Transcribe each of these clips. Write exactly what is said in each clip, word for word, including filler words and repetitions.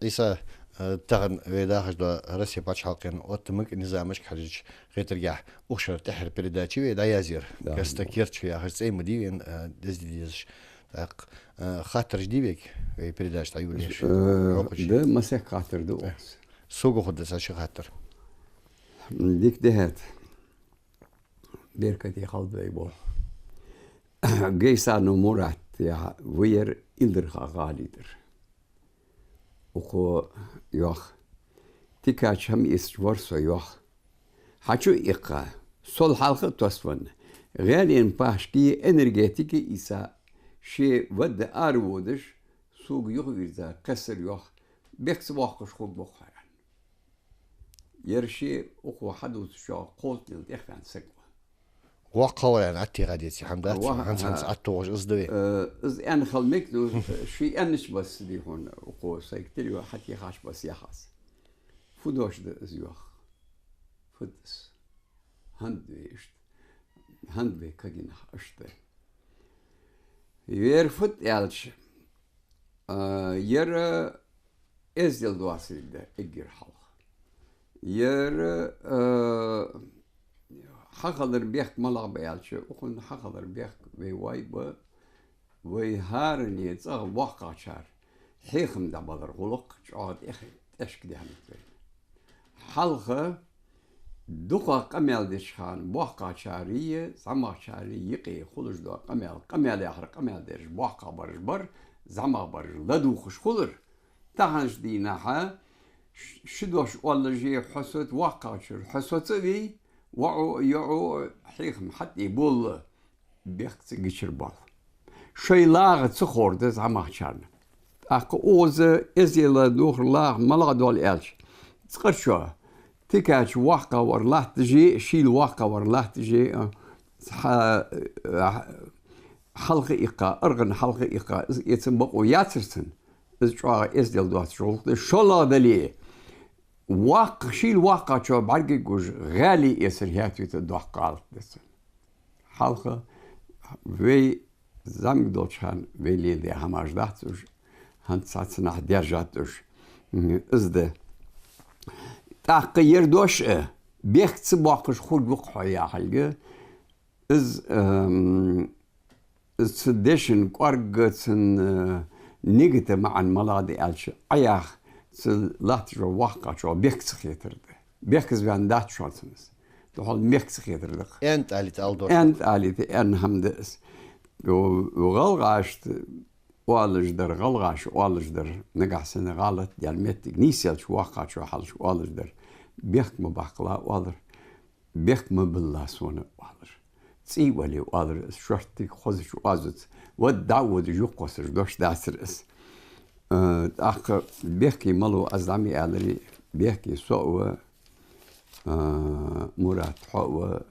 Ӏийса, э, тахан вай дахаш дола Россе паччахьалкхен оттамага, низамашка хьежача, хетаргахьа, укх шера тӀеххьара передача вай дӀаязъяьр. Да. «Каста керча» яхаш цӀи ма дий вайна, э, деза де дезаш. ТӀаккха, э, хаттараш дий вайга вай передача дӀайолалуш? Э, хьокхаш да, масех хаттар да. Э, оаха. Сога хургда цхьа ши хаттар. Дика да хӀаьта. Беркате хилда вай болх. Гайсанов Мурад яха ва ер Илдарха гӀалий тӀара. Укхо йоах: «Тикача хӀама эцаш вар со», — йоах. «Хьачу иккха, сол хьалха а тосвенна, гӀаьлен пашки энергетики ийца, ше вадда ара водаш, сога юхавийрза кхессар», — йоах. «Бехк ца боаккхаш хургва-кх хьо», — аьнна. Ер ше укхо хьадувцачох кховзткъа милла тӀехваьнна саг ва. Воккха хилар аьнна аттигӀа деций, хӀама дац, ва-, хӀанз, хӀанз аттохаш из да вай. Э, из аьнна хила мег, ну, ший аьннача бесса дий хьона, укхо сайга тело хьатехача бесса яхац. Фу дош да из йоах? Фу да из? ХӀанад вай иштта? ХӀанад вай кагий нах иштта? Ер фу да аьлча, а, ер эздел доацилга да эггара хьалха. Ер, а, хьахилар бехк малагӀа ба аьлча, укхун хьахилар бехк вай вай ба, вай хӀаране цӀагӀа воккхагӀчар хьехам дӀабалар гӀулакх чӀоагӀа тӀех-, тӀехьашка даьннад вайна. Хьалха дукха къамаьл деча хана боккхагӀчарий, зӀамагӀчарий юкъе хулаш дола къамаьл, къамаьл яхар къамаьл дераш боккхагӀбараш бар, зӀамагӀбараш ладувгӀаш хулар. Таханарча дийнахьа ш-, ши дош оалаш а хьо соца, воккхагӀчар хьо соца а вий, воӀо а, йоӀо а хьехам хьатӀаболла, бехк ца гичар бола. Шоай лагӀа ца ховргда зӀамагӀчарна. ТӀаккха укхаза эздел дохар лагӀа малагӀа дола аьлча, цкъарчоа тикача воккхагӀвар латташ а, шийла воккхагӀвар латташ а, хьа-, хьалха иккха, аргӀан хьалха иккха, из эца бокъо яцар цун, из чӀоагӀа эздел доацаш гӀулакх да. ШоллагӀа дале, воккха, шийла воккхагӀчоа бӀаргагуш гӀаьле эцар хӀаьта вита доккха гӀалат да цун. Хьалха вай зӀамига долча хана вай леладаь хӀамаш дац уж, хӀанз цхьацца нах даьржад уж. М, из да. ТӀаккха ер дош а, бехк ца боаккхаш хургва-кх хьо яхилга, из, эм, из цу дешан кӀоарга, цун, э, нигата маӀан малагӀа да аьлча, Ӏа яха цу латтача воккхагӀчоа бехк ца хетар да. Бехказа ваьнна дац шоана цунна из. Духьал бехк ца хетар да-кх. Энталита ала дош. Энталита, эн хӀама да из. Ю-, ю гӀалгӀашта оалаш дар, гӀалгӀаша оалаш дар, нагахьа санна гӀалат даьнна моттиг, нийсъелча воккхагӀчоа хьалхашка оалаш дар. Бехк ма баккхалахь, оалар. Бехк ма биллалахь сона, оалар. ЦӀий вале, оалар из, шортта хозача оазаца. Вадда дӀа а водаш юхакхоссаш дош дацар из. Э, тӀаккха бехке малав аз зӀамига аьлар, бехке со а ва, э, Мурад, хьо а ва,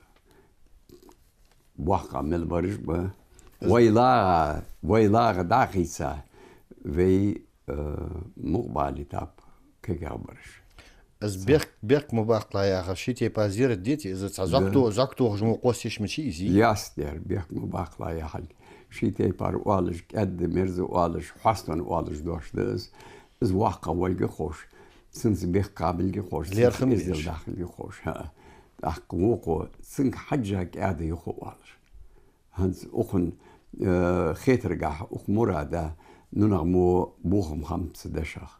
боккхагӀа мел бараш а ба. Вай лагӀа, вай лагӀа дӀа а хийца, вай, э, мукъабалийтаб кагий бараш. Из бехк, бехк ма баккхалахь яхар ший тайпара зерат деций, из цхьа зӀок то-, зӀок тохаш мо кхоссаш мича из? Ясдар, бехк ма баккхалахь яхилга. Ший тайпара оалаш, кӀаьда, мерза оалаш, хьастанна оалаш дош да из. Из воккхагӀа волга ховш, цунца бехк кхабилга ховш, цунца эздел дахилга ховш. ХӀаа. ТӀаккха вокхо цунга хьежжа кӀаьда юха оалаш. ХӀанз укхун, э, хетаргахьа, укх Мурада нунагӀа мо бохам хиннаб цу дешах.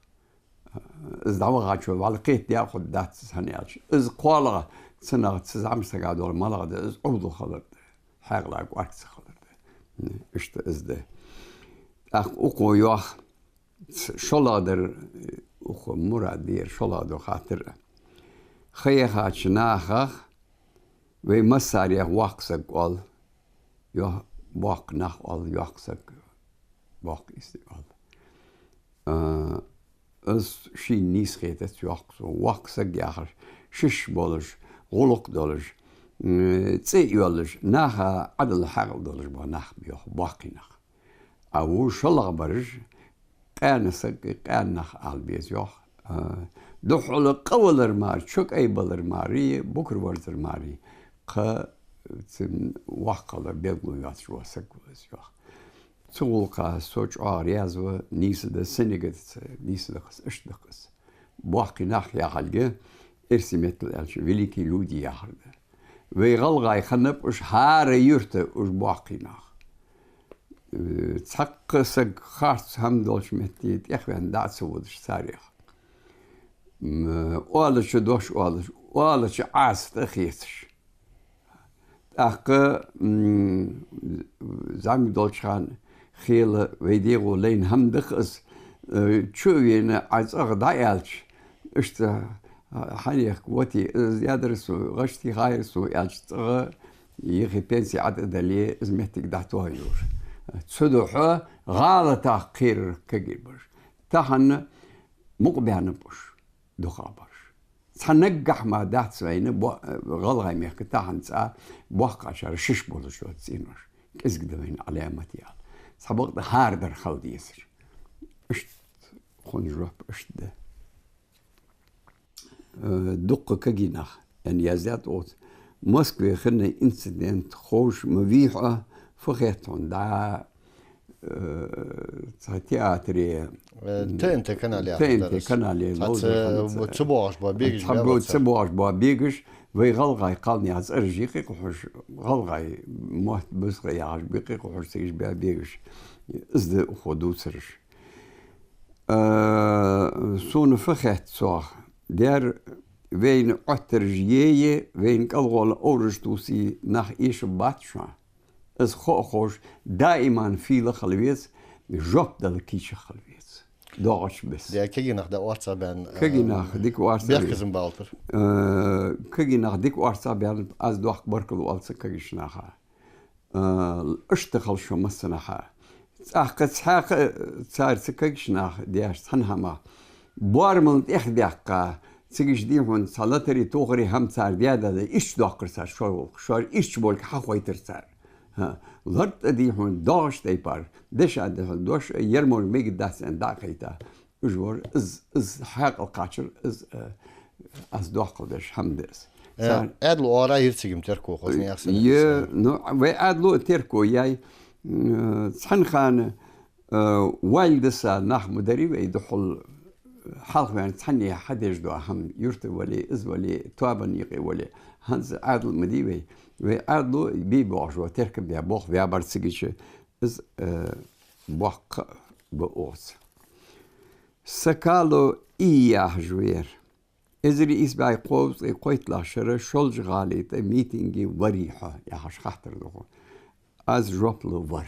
Из дӀавахача вӀалла кхетадаь а хургдац из, хӀана аьлча из кхоалагӀа цунах, цу зӀамсага дола малагӀа да, из Ӏовдал хилар да, хьаькъала кӀоарга ца хилар да. Иштта из да. ТӀаккха укхо йоах, ц-, шоллагӀдар, укх Мурада ер шоллагӀдола хаттар. Ха яхача нахах вай массарех воккха саг оал, йо-, боккха нах оал, йоккха саг, боккха ийс оал. А, из шийна нийса хетац, йоах сона. Воккха саг яхар шиш болаш, гӀулакх долаш, м, цӀи йолаш, наха Ӏадал хьаькъал долаш бола нах ба йоах, боккхий нах. А ву шоллагӀбараш, къаьна саг, къаьна нах ала беза йоах. А, духхьал къавалар мара, чу кӀайбалар мара, букар верзар мара, кхы цун воккхагӀа белгало йоацаш вола саг ва из йоах. Цу гӀулакха со чӀоагӀа раьза ва, нийса да, сенга да ца, нийса да-кх из, иштта да-кх из. Боккхий нах яхалга, эрсий меттала аьлча, великие люди яхар да. Вай гӀалгӀай хиннаб уж, хӀара юрта уж боккхий нах. Э, цхьаккха саг харц хӀама долча метте тӀехваьнна дӀа а ца водаш царех. М, оалача дош оалаш, оалача Ӏаса тӀа хецаш. ТӀаккха, м, зӀамига долча хана хила вай дегӀо лайна хӀама да-кх из, э, чу а вена, Ӏа цӀагӀа дӀааьлча, иштта, хьанехк воти, из ядар со, гӀашти хайр со аьлча, цӀагӀа йихи пенси Ӏа тӀадале, из моттиг дӀатоха йора. Цудухьа гӀалатах кхерар кагий бараш. Тахан мукъа баьннаб уж, дукхагӀбараш. Цхьа наггахьа мара дац вайна бо-, гӀалгӀай мехка тахан цкъа боккхагӀчар шиш болаш дола цӀенош. КӀезига да вайна Ӏаламат яла. Цхьабакъда хӀара дар хила дезар. Иштта хун жоп иштта да. Э, дукха кагий нах, аьнна яздаьд оцу. Москве хинна инцидент ховш ма вий хьо, фу хет хьона, дӀа, э, цхьа театре, э, Т Н Т канале яхаш Т Н Т дар из. Канале цхьа ловзар ца, хинна ца, ца боагӀаш бола бегаш цхьа бе бо-, бац ца боагӀаш бола бегаш, вай гӀалгӀай кхалнех цӀераш юкъе кхухьаш, гӀалгӀай мотт бусха яхаш юкъе кхухьаш, цига баь бегаш. Из да укхо дувцараш. Э, сона фу хет цох, дер вайна Ӏоттараш е е, вайна кӀалгӀолла овраш тувсе нах эшабац шоана. Из хо а ховш, даиман фийла хила веза, жоп дала кийча хила веза. ДоагӀача беса. Дер кагий нах дӀа орцагӀбаьнна, кагий нах, э, дика орцагӀ бехказам балапар. Э, кагий нах дика орцагӀбаьннаб, аз доккха баркал оал цу кагийча наха. А, иштта хила шо массанахьа. ТӀаккха цхьаькха, цар цу кагийча наха деш цхьан хӀамах. Боармална тӀехдаьккха, цига иштта дий хьона цхьа латари, тохари хӀама цар даь дале, иштта доаккхар цар шоай гӀулакх, шоаш иштта болга хьахойтар цар. ХӀа, лартӀа дий хьона доагӀача тайпара, деша дий хьона дош, ер мо мегаргдац аьнна дӀа а кхайта. Уж вар из, из хьаькъал кхачар, из, э, аз доккхал деш хӀама да из. Э, цар Ӏаьдало оагӀора йир цига-м терко, хоза яхсана. Е, ну, вай Ӏаьдало терко яьй, м, цхьан хана, э, валдаса нах ма дарий вай, духхьал хьалхаваьнна цхьанне хьадеш дола хӀама, юрта вале, из вале, тоабан юкъе вале, хӀанз Ӏаьдал ма дий вай. Вай Ӏаьдало бе-боагӀаш ва, теркам бе боагӀа ваьбар цигача, из, э, боккха ба оаха. Сакало И яхаш вар. Эзар ийс бӀаь кховзткъеи кхойтталагӀча шера Шолжа-ГӀалий тӀа митинге варий хьо, яхаш хаттар да хьона. Аз жоп лу: вар.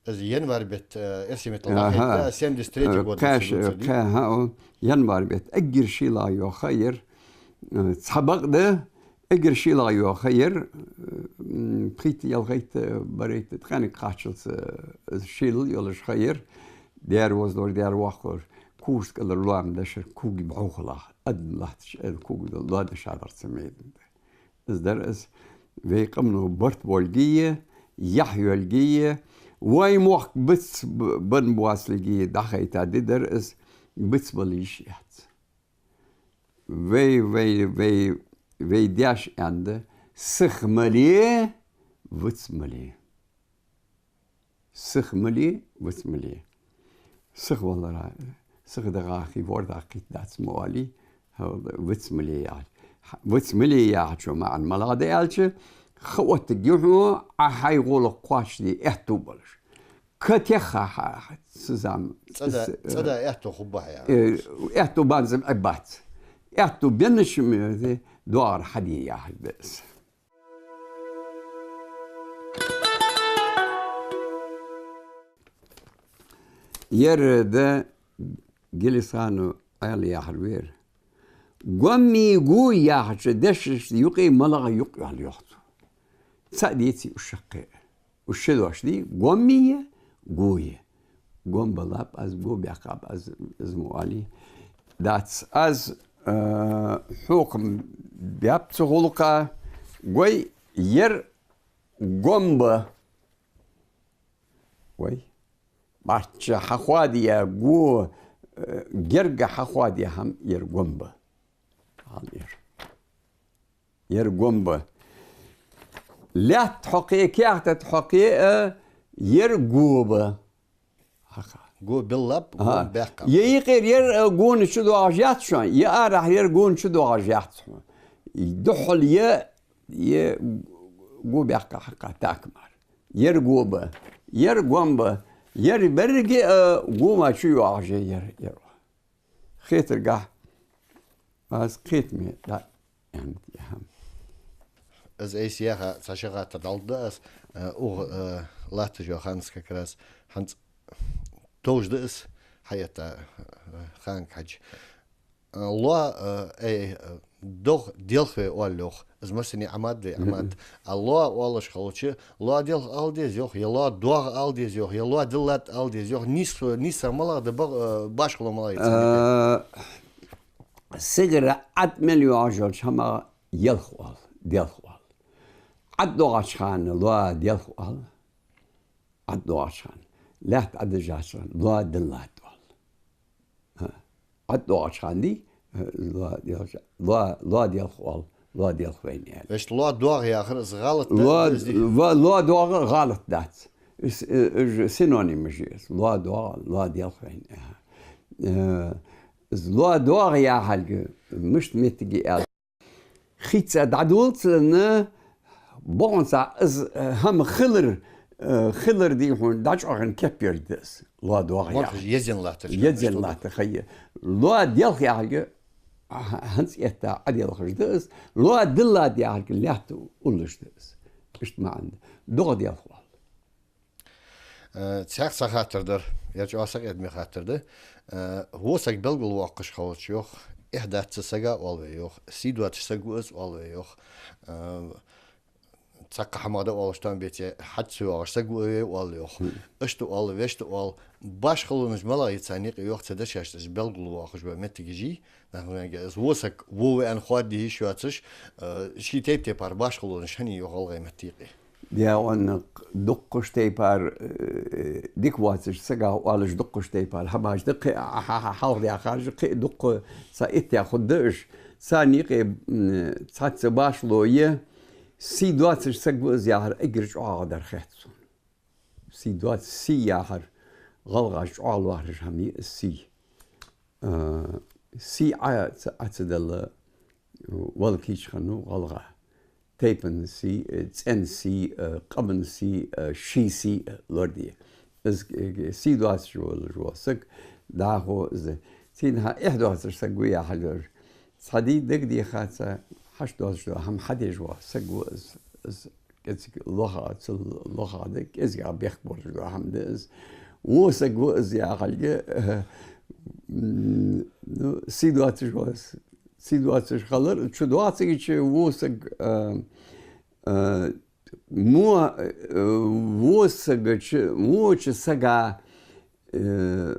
Из январь бетта, э, эрсий меттала, аха, дӀахайта, семьдесят третий год кхаьш-, ца дуцар ди? Кхаь, хӀа, о, январь бетта. Эггара шийлагӀа йола ха яр, э, цхьабакъда, эггара шийлагӀа йола ха яр, м, пхийтта-ялхайтта, барайтта ткъаьнга кхаччалца, э, шийла йолаш ха яр, дера возалора, дера воккхалора, кожаш кӀалара лоам дешар, кога бӀухалахь, адам латташ, э, кога лоа дешадар цу майдан тӀа. Из дар из, вай къамано барт болга е, яхь йолга е, вай мохк бицб-, бан боацалга е дӀахайта ди дар из, бицбала йиш яц. Вай, вай, вай, вай даьша аьннад: сиха ма ле, виц ма ле. Сиха ма ле, виц ма ле. Сиха валара, сиха дагӀа хи ворда кхийтта дац ма оалий, хӀа, виц ма ле яхача. Виц ма ле яхача маӀан малагӀа да аьлча, ха оттаргья хьона, Ӏа хьай гӀулакх кхоачашде аьттув болаш. Катеха хьа, хьа, ца зам-, цӀада, ц-, цӀада аьттув хургба хьа, э, яхаш. Аьттув банзам Ӏеббац. Аьттув беннача ме-, доагӀар хьаде яхаш да из. Ер да Гелисханов Ӏаьла яхар вер. Гомми гу яхача дешашта юкъе малагӀа юкъ йоал йоах цо. ЦаӀ деций уж шаккхе? Уж ши дош дий, гомми е, гу е. Гом балаб аз, гу баьккхаб аз, из ма оалий. Дац аз, э, хьокхам баьб цу гӀулакха, Гой, ер гом ба. Гой. БӀарчча хьахоадаяь го, э, герга хьахоадаяь хӀама ер гом ба. Хьал ер. Ер гом ба. Лаьтта хьокхе, каьхата тӀа хьокхе, э, ер го ба. Хьаха. Го биллаб, го Ага. баьккхаб. Е юкъера ер, э, гона чу доагӀаш яц шоана, е арахьара ер гона чу доагӀаш яц хьона. Духхьал е, е го баьккха хьакха так мара. Ер го ба, ер гом ба, ер беррига, э, гома чу йоагӀаш я ер, ер. Хетаргахьа, аз кхетаме дӀа аьннад яхам. Из айса яха цхьа ши хаттар дӀалургда аз, э, укх, э, латташ йола ханас как раз хӀанз товш да из, хьаэтта, э, Ханга-Хьажа. Э, лоа, э, э, э, догӀа делхаве оал йоах, из массане Ӏомад вай, Ӏомад. А лоа оалаш хилча, лоа делха ала деза йоах, е лоа доагӀа ала деза йоах, е лоа диллад ала деза йоах, нийсхо-, нийсагӀа малагӀа да, бах-, э, башхало малагӀа я царна? Э, сигара Ӏад мел йоагӀаш йолча хӀамах елха оал, делха оал. Ӏад доагӀача хана лоа делха оал. Ӏад доагӀача хана. Лаьтта Ӏаддажача хана лоа диллад оал. ХӀа. Ӏад доагӀача хана дий, лоа делха, лоа, лоа делха оал, лоа делха вайна аьле. Вешта лоа доагӀа яхар из гӀалат да, Лоа, из дий? ва-, лоа доагӀа гӀалат дац. Из, э, уж синонимаш я из. Лоа доагӀа, лоа делха вайна. Э, из лоа доагӀа яхилга, мишта моттиг я аьлча, хица дӀадолалца, бокъонца из, э, хӀама хилар, э, хилар дий хьона, дӀачӀоагӀа кеппарг да из. Лоа доагӀа яхар. Езен латташ. Езен латта хая. Лоа делха яхилга, а, хӀанз этта Ӏаделхаш да из. Лоа диллад яхилга, лаьтта уллаш да из. Иштта маӀан да. ДогӀа делха оал. Э, цхьаькха цхьа хаттар дар, ер чӀоагӀа сакъердаме хаттар да. Э, во саг белгалвоаккхаш хилча йоах, эхь дац цу сага оал вай йоах, сий доацаш саг ва из оал вай йоах. Э, цхьаккха хӀамах да оалаш там беце, хьаж ца йоагӀаш саг ва вай оал йоах. Иштта оал, вешта оал. Башхалонаш малагӀа я царна юкъе йоах, цу дешашца белгалвоаккхаш ба моттигаш, Нах мега, из во саг во ва аьнна хоадде йиш йоацаш, э, ший тайп-тайпара башхалонаш хиннай йоах гӀалгӀай метта юкъе. Даьгӏонна дуккхача тайпара, э, дика воацаш сага оалаш дуккхача тайпара хӀамаш да, кхы а хьа-, хьа-, хьалха даьхараш, кхы а дуккха цхьа итт яхар да уж. Царна юкъе, м, цхьацца башхало я, сий доацаш саг ва из яхар эггара чӀоагӀа дар хет сона. Сий доаца, сий яхар гӀалгӀаша чӀоагӀа лоархӀаш хӀама я из сий. А, сий Ӏа ца, Ӏа ца далла, вала кийча хиннав гӀалгӀа. Тайпан сий, э, цӀен сий, э, къаман сий, э, ший сий, э, лораде. Из, э, сий доацаш вола, вола саг дӀахо из. Цунна хьа эхь доацаш саг ва яхилга. Цхьа ди дагадехац, хьашт доацаш дола хӀама хьадеш вола саг ва из, из кӀезига лоха, цул лоха да, кӀезига бехк болаш дола хӀама да из. Во саг ва из яхилга, э, м, ну, сий доацаш ва из. Сий доацаш хилар, чудоацагӀча во саг, э, э, мо, э, во сагача, воча сага, э,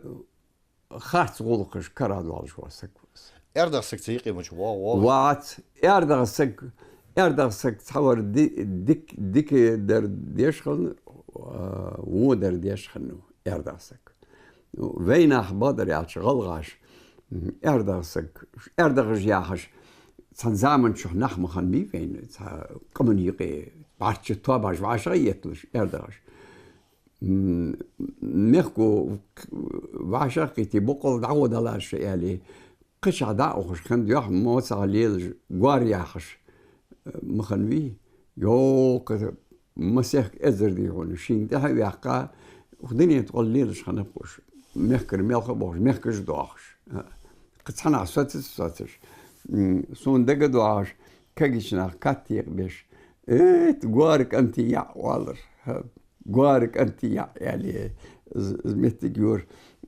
харц гӀулакхаш кара доалаш вола саг ва из. АрдагӀа саг цу юкъе мича воагӀа, воагӀа? Вац. АрдагӀа саг, аьрдагӀа саг цхьавар ди-, дик-, дика дар деш хинна, а, во дар деш хиннав аьрдагӀа саг. Ну, вайнах бакъдар аьлча гӀалгӀаша, м, аьрдагӀа саг, аьрдагӀаш яхаш, цхьан заман чухь нах ма хиннабий вайна, цхьа къаман юкъе бӀарчча тоабаш вӀашагӀ а етталуш аьрдагӀаш. М, мехко вӀашагӀкхийтте боккъал дӀагӀо далар шо аьле, кхычахьа дӀа а ухаш хиннад, йоах, моцагӀа лелаш, гоар яхаш, э, ма хиннавий, йоккха масех эзар дий хьона, шийна тӀехьа а ваьккха, укх дунен тӀа гӀолла лелаш хиннаб уж, мехкара мелха а бохаш, мехкаш а доахаш. Кхы цхьаннахьа соцац, соцаш. М, сона дагадоагӀаш, кагийча наха катта текъабеш, «Эт, гоара кӀанти яӀ», оалар. Гоара кӀанти яӀ аьле, з-, з-, моттиг йора.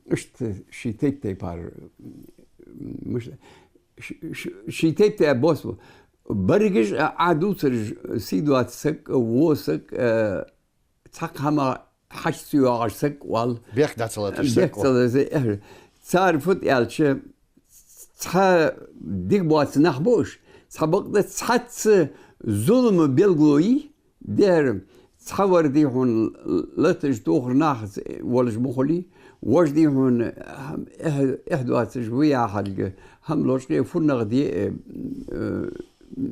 Иштта ший тайп-тайпара, м, муш-, ш-, ш-, ший тайп-тайпара бос ба. Баргаш а, Ӏа дувцараш, сий доаца саг а, во саг а, цхьаккха хӀама хьаж ца йоагӀаш саг а оал. Бехк дӀа ца латташ саг а оал. Бехк ца латташ, э, цар фуд аьлча, цхьа дика боаца нах ба уж, цхьабакъда цхьацца, зулама белгало я, дера, цхьа вар, дий хьона, латаш тохар нахаца волаш ма хулий, вож, дий хьона, эхь-, эхь доацаш ва яхилга, хӀама лочкъаде, фуннагӀа де, э, э,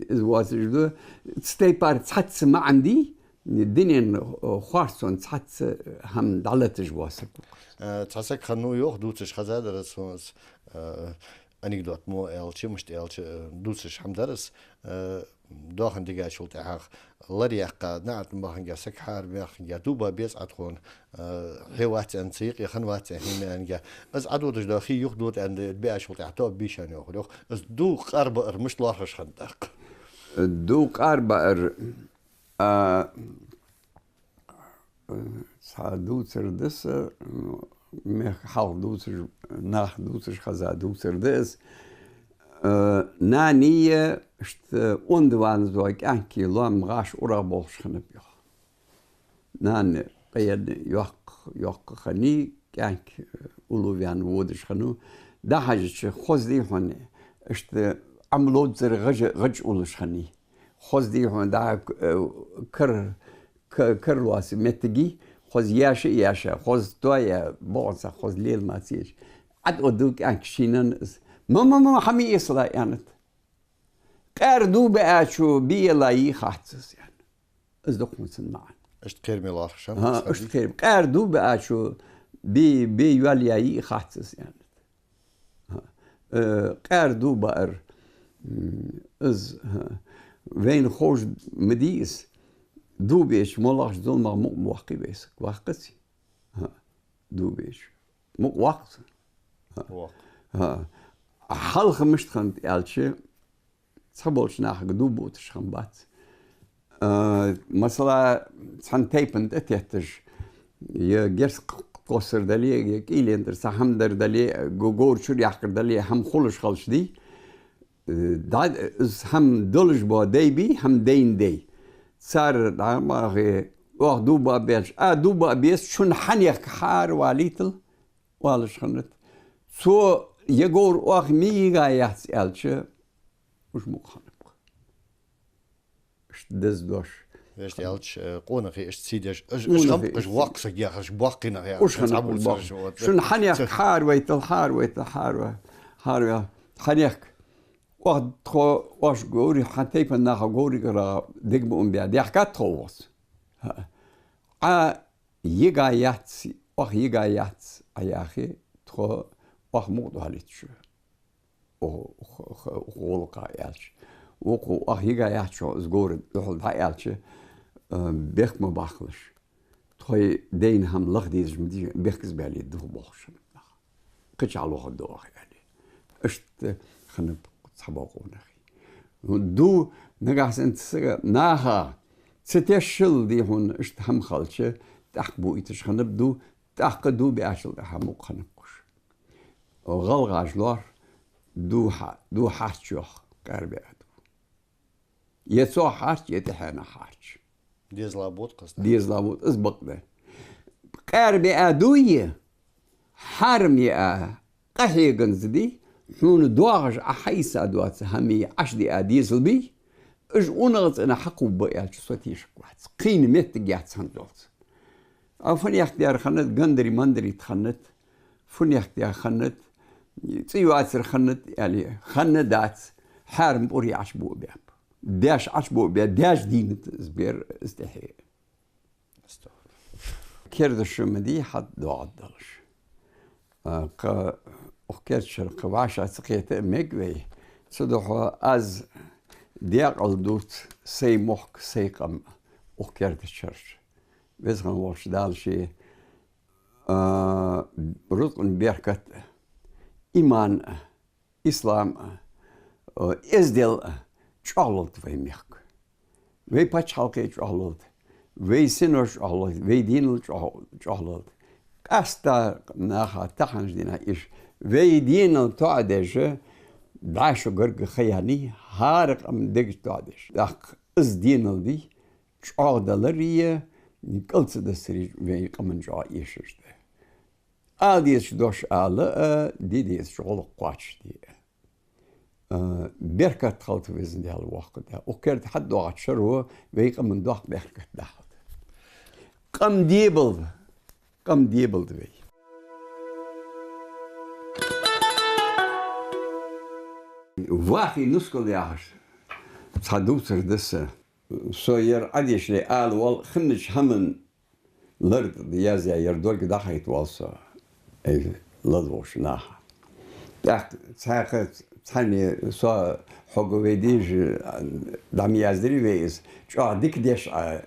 из воацаш да, цу тайпара цхьацца маӀан дий, дунен, э, харцон цхьацца хӀама дӀалаташ вола саг ва. Э, цхьа саг хиннав йоах, дувцаш хезадар аз, э, анекдот мо аьлча, мишта аьлча, э, дувцаш хӀама дар аз, э, доахан дигачул тӀехьагӀа лар яьккха, наӀарга баханга, саг хьаара баьхкинга, дув ба беза Ӏа тхона, э, хье вац аьнна, цу юкъе хинна вац аьнна, хӀама аьннга. Из Ӏадодаш дола хий юха дода аьнна, биачул тӀехьагӀа тоба бийшан йоахар йоах. Из дув къарбаар мишта лоархӀаш хиннад тӀаккха? Дув къарбаар, а, цхьа дувцар да са, мехка хьалха дувцаш, наха дувцаш хеза дувцар да из. Э, нана я, иштта онда ванза кӀаьнк лоам гӀаш урагӀа болхаш хиннаб йоах. Нана къаенна йоккха, йоккха хиннай, кӀаьнк, э, уллув ваьнна водаш хиннав. ДӀахьежача, хоза, дий хьона, иштта Ӏам ловззара гӀаж-, гӀаж уллаш хиннай. Хоза, дий хьона, дӀа, э, кар-, к-, кара лоаца моттиг я, хоза яьша а яьша, хоза тоаяь, бокъонца хоза лела маца еш. Ӏад о дув кӀаьнк шийнан из. Ма, ма, ма, хьа ма эцалахь, аьннад. Къаьра дув биачо бе йоалаяьй хац из, аьнна. Из да-кх хьона цун маӀан. Иштта кхераме лоархӀаш хиннаб. ХӀа, иштта кхераме. Къаьра дув биачо бе, бе йоалаяьй хац из, аьннад. ХӀа. Э, къаьра дув баар, м, из, хӀа, вайна ховш ма дий из. Дув беча моллагӀча зуламах мукъа ма ваккхий вай саг, ваккхаций? ХӀа. Дув беча. Мукъа ваккха цун? ХӀа. Ваккха. ХӀа. Хьалха мишта хиннад аьлча, цхьаболча нахага дув буташ хиннабац. А, масала, цхьан тайпан тӀатетташ, е герз кхоссар дале, е кӀийлен тӀара цхьа хӀама дар дале, го-, говра чура яьккхар дале, хӀама хулаш хилча дий, э, дӀа, из хӀама долаш бола дай бий, хӀама дайна дай. Цар дӀа ма хе, оаха дув баа беза, а, дув баа беза, цунна хьанехк хьааравалийтал, оалаш хиннад. Цо е говр оаха ма йига яц аьлча, уж мукъа хиннаб-кх. Иштта деза дош. Вешта аьлча, э, къонахий иштта сий деш, уж, уж хам-, уж воккха саг яхаш, боккхий нах яхаш, уж хам-, цхьаболчараш, вот. Шун хьанехк хьааравайтал, хьааравайтал, хьаара-, хьаара-, хьанехк. Оаха тхо, оаш говри, хьан тайпан наха говригара дег ма ум бе, дехкад тхо вос. ХӀа. Ӏа йига яц, оаха йига яц, Ӏа яхе, тхо оаха мукъа доалийт шо. О, х-, х-, гӀулакха аьлча. Вокхо оаха йига яц шо, из говра духьал дӀааьлча, э, бехк ма баккхалаш. Тхоай дайна хӀама лаха дезаш ма дий, бехказбаьле духьа болхаш нах. Кхычахьа лохаргда оаха, аьле. Иштта хиннаб цхьабола къонахий. Дув, нагахьа санна цу сага наха ца тешшал, дий хьона, иштта хӀама хилча, тӀаккха буийташ хиннаб дув, тӀаккха дув биачул тӀехьагӀа мукъа хиннаб-кх уж. ГӀалгӀаша лоархӀ, дув хьа-, дув хьарча йоах, къаьра биа дув. Е цох хьарча, е тӀехьенах хьарча. Дезала бут кхаста. Дезала бут, из бакъда. Къаьра биа дув е, хьарам яа, къахьеганза дий, хьона доагӀаш Ӏа хьаийца доаца хӀама е, Ӏаш диа дезал бий, уж унагӀа цӀена хьакхувба аьлча, со тешаргвац. Кхийна моттиг яц хӀанзалца. А фуннехк дар хиннад, гандари-мандари тӀа хиннад, фуннехк дар хиннад, цӀи йоацар хиннад, аьле, хинна дац, хьарам пӀури Ӏочубуа баьб. Даьш Ӏочубуа баь, даьш дийнад из бер, из тӀехье. Керда шу ма дий хьатӀадоагӀаргдолаш. А, кхы, укх керда шера кхы вӀашагӀкхета а мег вай. Цудухьа аз декъала дувц сай мохк, сай къам укх керда шера. Веза хинна волча Дала ший, а, рузкъан беркат, иман, ислам, а, эздел, а, чӀоагӀлолда вай мехка. Вай паччахьалкхе чӀоагӀлолда, вай синош чӀоагӀлолда, вай денал чӀоагӀ-, чӀоагӀлолда. Къаьстта наха таханарча дийнахьа иш вай денал тоӀадеш, дӀа шу гарга ха яьннай, хӀара къам дег тоӀадеш. ТӀаккха из денал дий, чӀоагӀдалари, кӀал ца дассари вай къаман чӀоагӀа эшаш да. Ала дезача дош ала а, де дезача гӀулакх кхоачашде а. а, беркат хилда Везан Даьла, воккха Даьла. Укх керда хьадоагӀача шера вай къаман доккха беркат дахалда. Къам дебалда, къам дебалда вай. Вахий нускал яхаш цхьа дувцар да са. Со ер Ӏодешале ала воал, хиннача хӀаман лар тӀа язъяь, ер долга дӀахайта воал со, ай, лазаволча наха. ТӀаккха цхьаькха, цхьанне со хьога вай дийша, дӀа ма яздирий вай из, чӀоагӀа дика деш Ӏа,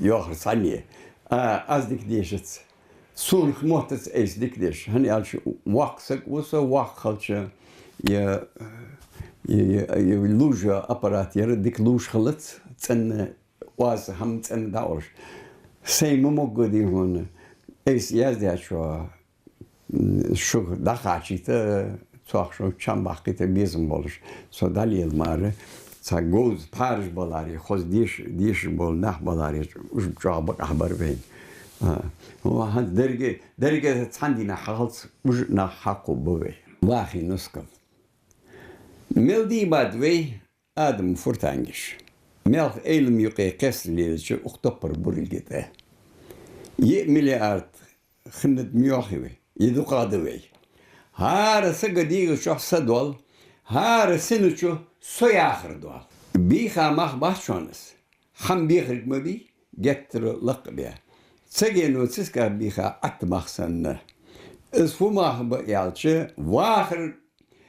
йоахар цхьанне. А, аз дика дешац. Сона моттац айса дика деш. ХӀана аьлча, воккха саг ва со, воккха хилча, е, е, е, е лувжа аппарат яр дика лувш хилац, цӀена оаз хӀама цӀена дӀаолаш. Сай ма могга дий хьона, айса яздаьчоа, м, шуга дӀакхачийта, цох шо чам баккхийта безам болаш, со дӀалела мара, цхьа говза пхьараш баларе, хоза деш-, дешаш бола нах баларе, уж чӀоагӀа бакъахьа бар вайна. А, ва хӀанз деррига, деррига цхьан дийнахьа хьахалц уж нах хьакхо ба вай. Вахий нускал. Мел дийбад вай Адама фуртангаш. Мелха Ӏилма юкъе кхестар лелача укх топпара бурилга тӀа. Йиъ миллиард хиннад ма йоахий вай, е дукхагӀа да вай. ХӀара сага дегӀа чу са доал, хӀара сина чу со яхар доал. Бийха мах бац шоана из. ХӀама бехарг ма бий, геттара лакха бе. Цагено цисках бийха Ӏатта мах санна. Из фу мах ба аьлча, вахар,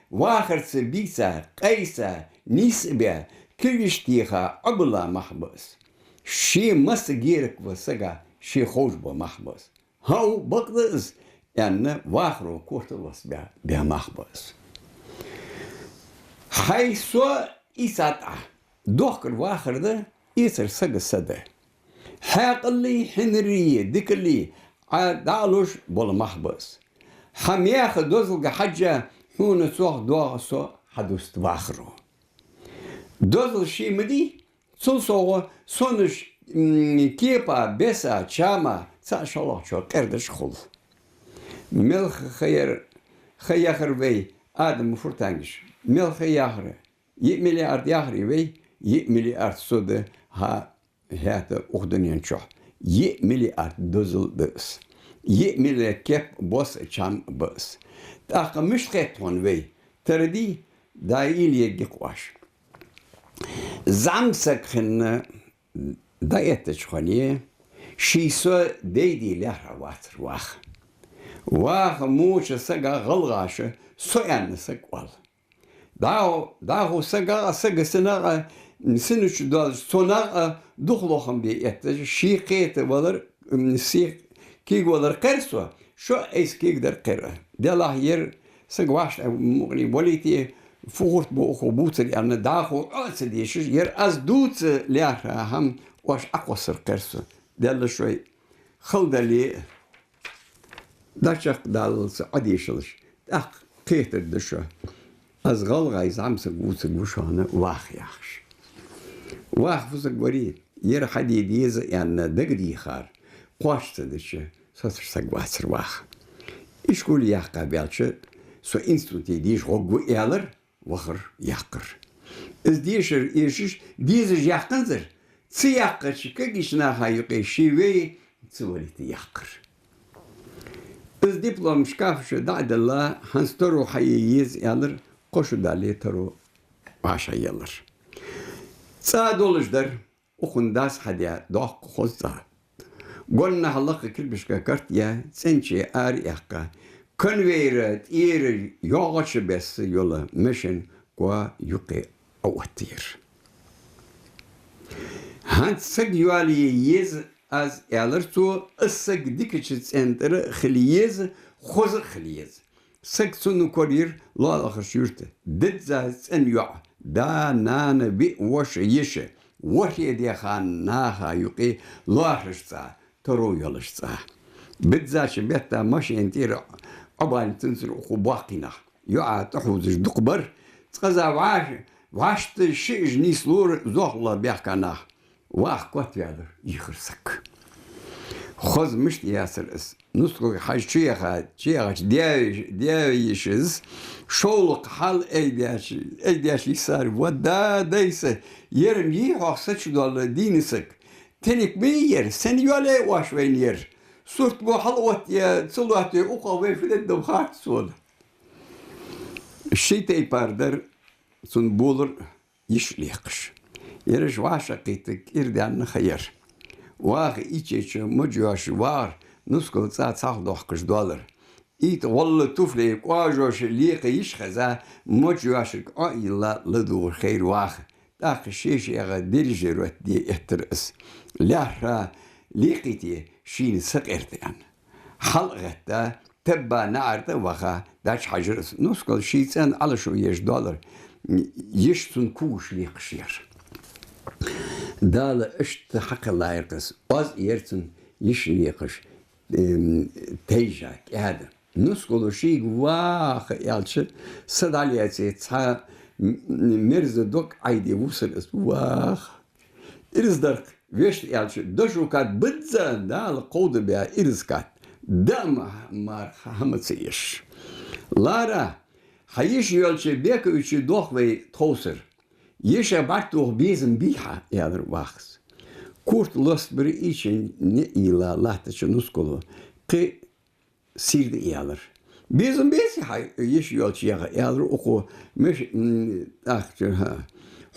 вахарца бийца, къайса, нийса бе, кулгаш теха Ӏобилла мах ба из. Ше масса герак ва сага, ше ховш ба мах ба из. ХӀаъ, бакъда из, аьнна, вахаро корта лоацабе, бе мах ба из. Хьай со ийцад Ӏа. Дохкар вахар да, эцар сага са да. Хьаькъали, хьинарии, дикали Ӏа дӀалуш бола мах ба из. Хьа меха дозалга хьежжа, хьона цох доагӀа со хьадуста вахаро. Дозал ше ма дий, цул совгӀа сонаш, м, кепа, беса, чама цхьа шоллагӀчоа къердаш хул. Мел ха яр, ха яхар вай Адама фуртангаш? Мел ха яхар? Йиъ миллиард яхарий вай? Йиъ миллиард со да хӀа-, хӀаьта укх дунен чу. Йиъ миллиард дозал да из. Йиъ миллиард кеп, бос, чам ба из. ТӀаккха мишта хет хьона вай? Тара дий, дӀаийла ергья-кх оаш. ЗӀамсаг хинна дӀаэттача хана, ший со дайде лаьрхӀа вацар ваха. Ваха моча сага гӀалгӀаша со аьнна саг оал. ДӀахо, дӀахо сага а, сага сина а, сина чу доаллача цу наха а духлохам бе эттача, ший кхета валар, м, сий кийга валар кхер со, шо айса кийгадар кхер а. Делахь ер саг вӀаштӀехьа мукъане валийте, фу гӀурт ба укхо бувцар аьнна, дӀахо Ӏо а ца дешаш, ер аз дувца лаьрхӀа хӀама оаш Ӏокхоссар кхер со. Даьла шоай хала дале а, дӀачакхдаллалца Ӏодешалаш, тӀаккха кхетаргда шо. Аз гӀалгӀай зӀамсаг вувцаргва шоана Ваха яхаш. Ваха фусаргварий, ер хьаде деза аьнна дагадехар кхоачаш ца дича, соцаш саг вацар Ваха. Ишколе яьккха ваьлча, со институте деша гӀоргва аьлар, вахар, яьккхар. Из дешар эшаш, дезаш яьккханзар, ца яьккхача кагийча наха юкъе ше вай ца валийта яьккхар. Из диплом шкафа чу дӀа а делла, хӀанз таро хьае еза аьлар, кхо шу дале таро вӀашагӀъеллар. ЦӀа долаш дар, укхун дас хьадаь доккха хоза цӀа. Гонахьа лакха кирпишка карт яь, цӀенче ара яьккха, конвейера тӀера йоагӀача бесса йола машен коа юкъе Ӏооттаяр. ХӀанз саг йоалае еза аз, аьлар цо, из саг дикача цӀен тӀара хила еза, хоза а хила еза. Саг цунна корайир лоалахарча юрта. Дизза цӀена йоӀ, да, нана, виъ воша, йиша, ворхӀе даь хана наха юкъе лоархӀаш цӀа, таро йолаш цӀа. Биззача бетта машен тӀера Ӏобалийна цунцара укхо боккхий нах. ЙоӀа тӀахьувзаш дукха бар, цкъаза вӀаш-, вӀашта шиъ-шиъ нийслора зоахалол баьхка нах. Ваха котваьлар ихар саг. Хоза мишта яцар из. Нускалга хьажа чу яха, чу яхача даь-, даь-йишас шовлакха хьал айдеш, айдеш йисар: «Ва да, дай са, ер-м йий хьох са чу дола дийна саг? Тенк ма йий ер, сенна йоалае оаш вайна ер? Сурт мо хьалоттае, ца лоттае, укхох вай фу дергда-м хац сона». Ший тайпара дар цун болар йиша лекхаш. Ераш вӀашагӀкхийтта кӀира даьнна ха яр. Ваха ийчача моча йоашаш вагӀар, нускал цӀа цхьалха дохкаш доалар. Итт гӀолла туфле кӀоажоша лекха йиша хеза, моча йоашарг Ӏо а йилла, ладувгӀар хайра ваха. ТӀаккха ше-шийга дирижировать де эттар из. ЛаьрхӀа лекхийте шийна сакъерда аьнна. Хьал а гӀетта, табба наӀара тӀа а ваха, дӀачухьажар из. Нускал ший цӀен Ӏалашо еш доалар, йиша цун когаш лекхаш яр. Дала иштта хьакхелла яр-кх из. Оаз а яр цун йиша лекхаш, эм, тайжа, кӀаьда. Нускало шийга ваха аьлча, са дӀалаьце, цхьа м-, мерза дог Ӏайде вусар из. Ваха. Ираз дар-кх, вешта аьлча, дошо кад бизза Дала кховдабаь ираз кад. Даа ма-, мара хӀама ца еш. Лара, хьа йиша йоалача Бековича дох вай тховсара. Йиша бӀаргтоха безам бий хьа, аьлар вахас. Курт лостабир, ийча ниӀ йийла латтача нускало кхы сийрда аьлар. «Безам беций хьа йиша йоалача ягӀа?» — аьлар укхо. Меш-, м, тӀаккха, хӀа.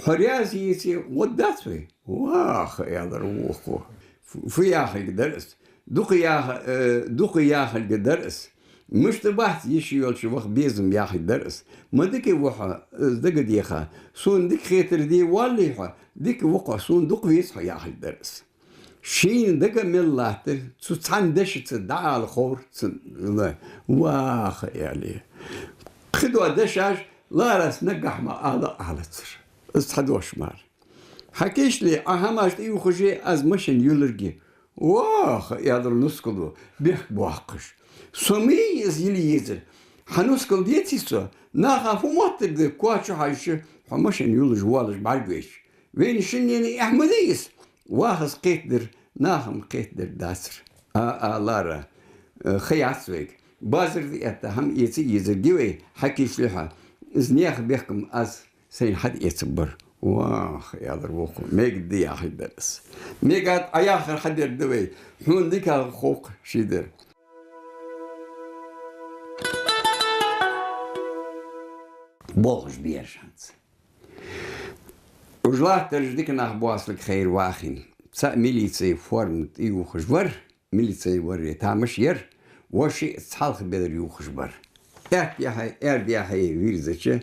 «Хьо раьза еце, гӀод дац вай?» «Ваха», — аьлар вокхо. «Фу, фу яхилга дар из? Дукха яха-, э, дукха яхилга дар из. Мишта бац йиша йоалача ваха безам яхилга дар из. Ма дика ва хьо, из дага деха. Сона дика хетар де воаллий хьо, дика ва хьо, сона дукха веза хьо яхилга дар из». Шийна дага мел латтар, цу цхьан дешаца дӀаала ховр цун ла. «Ваха», — аьле. Кхыдола дешаш Ларас наггахьа ма ала алацар. Из цхьа дош мара. «Хьа кийчле, Ӏа хӀамаш тӀаювхаш я, аз машен юлларгья». «Ваха», — аьлар нускало, бехк боаккхаш. «Со ма йий из йила езар. Хьа нускал деций со? Наха фу моттаргда, коа чу хьажача, хьо машен юллаш воаллаш бӀаргавайча? Вайна шиннена эхь ма дий из». Вахас кхетадар, наха-м кхетадар дацар. «А, а, Лара, э, ха яц вайга. Базар тӀа этта хӀама эца езаргья вай, хьа кийчле хьо. Из наьха бехк-м аз сайна хьатӀаэцаргбар». «Ваха», — аьлар вокхо, — «мегаргда яхилга дар из. Мегаргда, Ӏа яхар хьадергда вай. Хьона дикагӀа хов-кх шийдар». Болхаш бераш хӀанз. Уж латтараш дика нах боацалга хайра вахийна. Цаӏ милицай форма тӏаювхаш вар, милицай вар тамаш яр, воши цхьалха белар ювхаш бар. Аьтта яхье, аьрда яхье вирзача,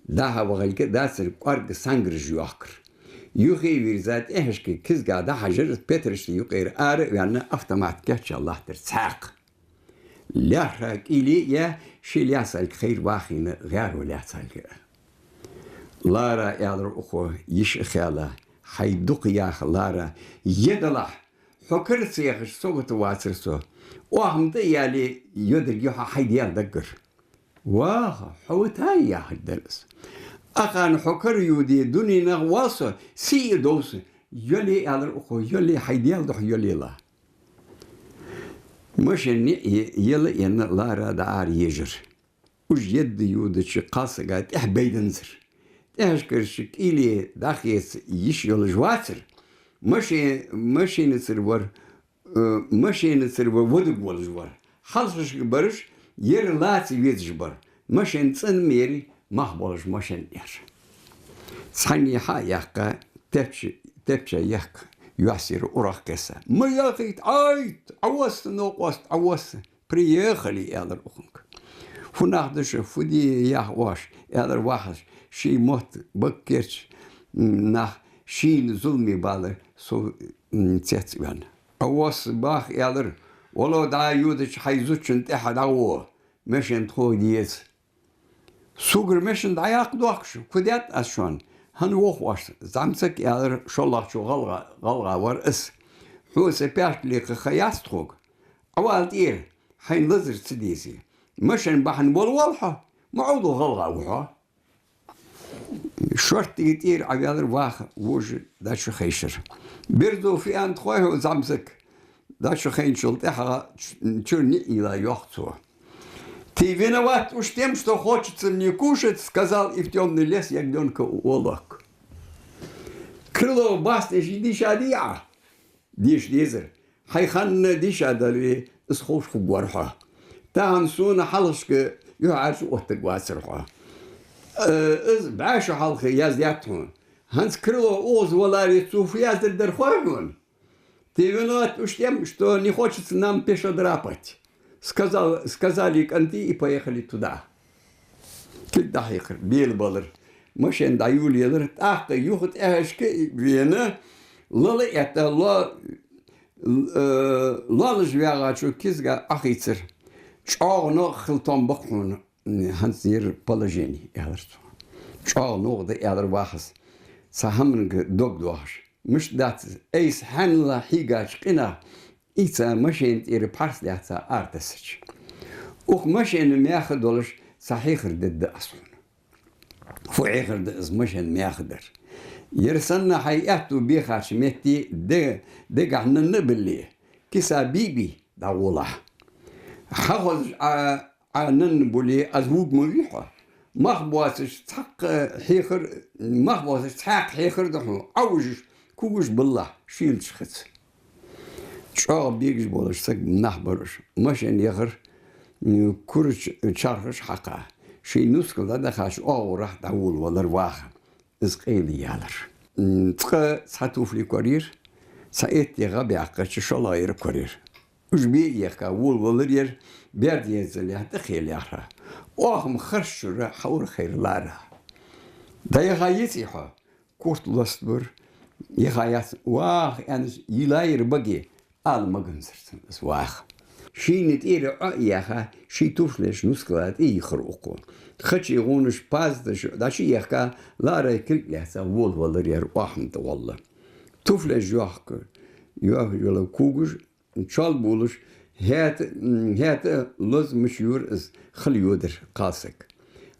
даха вахалга дацар, кӏоарга сангараш йохкар. Юхе вирза, тӏехьашка кизга дӏахьажар, петарашта юкъера ара а ваьнна, автомат кечъяь латтар цхьаькха. Лаьрхӏа кӏийле а яь, ши лаьцалга хайра вахийна гӏаьро лаьцалга. Лара, аьлар укхо, йиш а хаьла, хьай дукха яха, Лара, е далахь, хьо кара ца яхаш, сагота вацар со. Оаха-м тӏа а яле, йодирг я хьо хьай даьла даггара. Ваха, хьо ва тхай яхилга дар из. Акхарна хьо кара ювде, дуненах вал со, сий а дов са. Йоле, аьлар укхо, йоле, хьай даьла духьа йоле ла. Машен ниӏ е-, ела а енна, Лара дӏаара ежар. Уж едда ювдача кхалсага тӏехьа байданзар. Тӏехьашкарча кӏийле дӏахеца йиш йолаш вацар. Маше-, машенацара вар, э, машенацара вар водуг волаш вар. Хьалхашка бараш ер лаца везаш бар. Машен цӏена мери мах болаш машен яр. Цхьанне хьа а яьккха, тепча, тепча яхка, йоссера урагӏ кхесса. Ма яхийта, айт, ӏавосса, новкъост, ӏавосса. Приехали, аьлар укхунга. Фу нах да шо, фу де ях оаш, аьлар вахаш. Ший мотт баккерча, м, нах шийна зуламе балар со, м, цец а ваьнна. Ӏавосса баха, аьлар, вало дӏа ювдача хьай зудчун тӏехьа дӏагӏо, машен тхога деза. Сугара машен дӏаяккха дохкаш, фу даьд аз шоана? Хӏана воху оаш? Зӏамсаг, аьлар, шоллагӏчо гӏалгӏа, гӏалгӏа вар из. Хьо са паьшка лекха ха яц тхога. Ӏавала тӏера, хьайна лазар ца дезе. Машен бахьан волавал хьо, ма ӏовдал гӏалгӏа ва хьо. Шорттига тӏера ӏаваьлар ваха, вожа дачу хайшар. Берзо фу аьннад хой хьо, зӏамсаг? Дошо хайначул тӀехьагӀа ч-, чура ниӀ йила йоах цо. «Ты виноват уж тем, что хочется мне кушать», — сказал и в тёмный лес ягнёнка уволок. Крылов баснеш дийша дий Ӏа? Деша дезар. Хьай ханна дийша даларе, из ховш хургвар хьо. Тахан сона хьалхашка юхьӀаьржа оттаргвацар хьо. Э, из бӀаь шу хьалха яздаьд хьона. ХӀанз Крылов укхаза валаре, цо фу яздаьр дар хой хьона? «Ты виноват уж тем, что не хочется нам пешо драпать», — сказал, сказали кӀанти и поехали туда. Кулг дӀахьийхар, белабалар. Машен дӀайолаелар, тӀаккха юха тӀехьашка вена, лала этта, ло-, э, лоалаш ваьгӀачо кизга Ӏохийцар. ЧӀоагӀа новкъа хила том ба-кх хьона. ХӀанз ер положени, аьлар цо. ЧӀоагӀа новкъа да, аьлар вахас, цхьа хӀаманга дог доахаш. Мишта дац из? Айса хьанала хьийгача къинах ийца машена тӀера пхьарс лаьца ара тассача. Укх машена меха долаш цхьа хьехар дергда аз хьона. Фу хьехар да из машена меха дар? Ер санна хьай аьттув бехача метте де-, дегахьа нанна а билле, киса бий-бий дӀагӀолахь. Хьахозаш Ӏа Ӏа нанна буле, аз вувргма вий хьо? Мах боацаш цхьаккха хьехар, мах боацаш цхьаькха хьехар да хьона, Ӏовижаш, кугаш баллахь, шийлача хица. ЧӀоагӀа бегаш болаш саг нах бар уж. Машен яхар, м, кура ч-, чархаш хьакха. Ший нускал дӀадахача оагӀорахьа дӀаволавелар ваха. Из къайла ялар. М, цкъа цхьа туфли корайир, цхьа этте гӀа баьккхача шоллагӀъяр корайир. Уж бе а ехка, волавелар ер, баьрда еззалехь тӀакхел яхар. Оаха-м харш чура хьаура хайра Лара. «ДӀаяха еций хьо?» Курт лостабир. «Яха яц». «Ваха», аьнна, йилайир баге, ала маганзар цунна из ваха. Шийна тӀера Ӏо а яьха, ший туфлеш нускала тӀа йийхар укхо. Хачий гӀунаш, пазаташ дӀачуехка, Ларай кулг лаьца волавелар ер оаха-м тӀагӀолла. Туфлеш йохка, йохка йола кугаш чолбувлаш, хӀаьта, м, хӀаьта лоза мича йора из, хала йодар кхалсаг.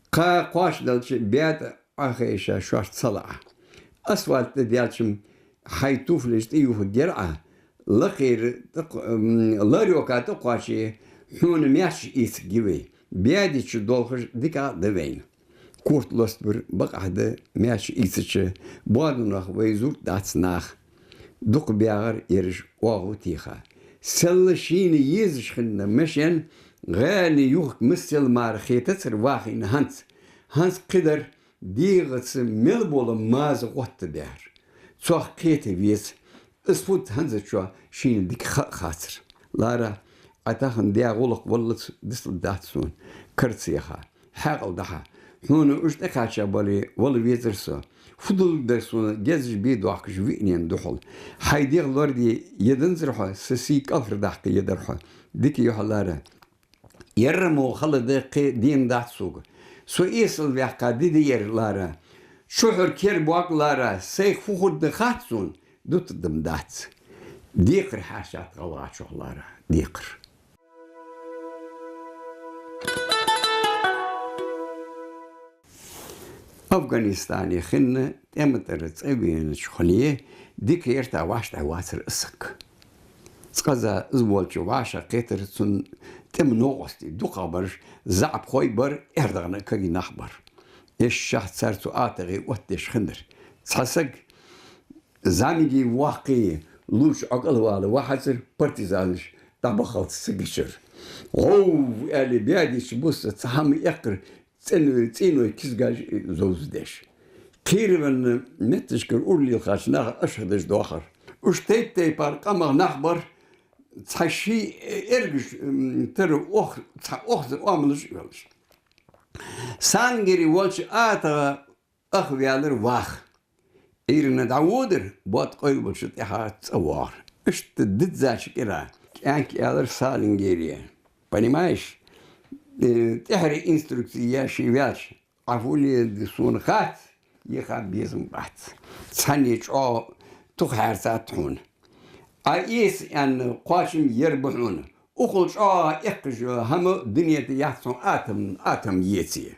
Кхы кхоачаделча баьда Ӏохайша шоашта салаӀа. Асфальт тӀа даьлча-м хьай туфлеш тӀаювхаргьяр Ӏа, лакхера тӀакх-, м, ларёка тӀакхоаче, хьона маьрша ийцаргья вай. Баьде чу долхаш дикагӀа да вайна. Курт лостабир, бакъахьа да, маьрша ийцача, боадонах вай зуврдац наха. Дукха баьгӀар ераш оагӀув теха. Селла шийна езаш хинна машен гӀаьле юхк миссел мара хетацар вахийна хӀанз. ХӀанз кхыдар дегӀаца мел бола маза гӀоттабаьр. Цох кхета веза. Из фуд хӀанзарчоа шийна дика ха а хацар. Лара, Ӏа тахан даь гӀулакх валлалца дицлургдац сона, кара ца яха. Хьаькъал дӀахьа. Хьона уж тӀакхаьча бале, вала везар со. Фу долга дар сона гезаш бе доахкаш виънена духьал? Хьай дегӀ лораде еданзар хьо, са сий кӀалхардаккха едар хьо. Дика йоах, Лара. Ер мо хала да, кхы дена дац сога. Со эсала ваьккха ди да ер, Лара. Чухьара кер боаг, Лара, сайх фу хургда хац сона, дутаргда-м дац. Декхар хьарчад гӀалгӀачох, Лара, декхар. Афганистане хинна тӀема тӀара цӀавенача хана дика ярта вӀаштӀехьавацар из саг. Цкъаза из волча вӀашагӀкхетар цун тӀема новкъостий, дукхагӀбараш заӀапхой бар, аьрдагӀна кагий нах бар. Эшшахь цар цу атагӀий оттадеш хиннар. Цхьа саг зӀамига воккхий лувча Ӏокалвала вахьацар, партизанаш дӀабахалца ца гичар. «ГӀов!» аьле, баьде чу бусса цхьа хӀама эккхар, цӀен-, цӀеной кизгаш зовзадеш. Кхеравенна метташкара ура лелхача наха ашхьадаш доахар. Уж тайп-тайпара къамах нах бар, цхьа ши эргаш, м, тара ох-, цхьа охза оамалаш а йолаш. Салингере волча атагӀа ах ваьлар ваха. Ӏуйрийна дӀаводар, бод къойлабалча тӀехьа цӀавоагӀар. Иштта диззача кӀира кӀаьнка аьлар Салингере: «Понимаешь, э, тӀехьара инструкци яь ше ваьлча, Ӏа фу леладе сона хац, яха безам бац. Цхьанне чӀоагӀа тух хьаьрцад хьона. Ӏа эца аьнна кхоачам ер ба хьона. Укхул чӀоагӀа эккхаш йола хӀама дунен тӀа яц хьона, атом, атом еце».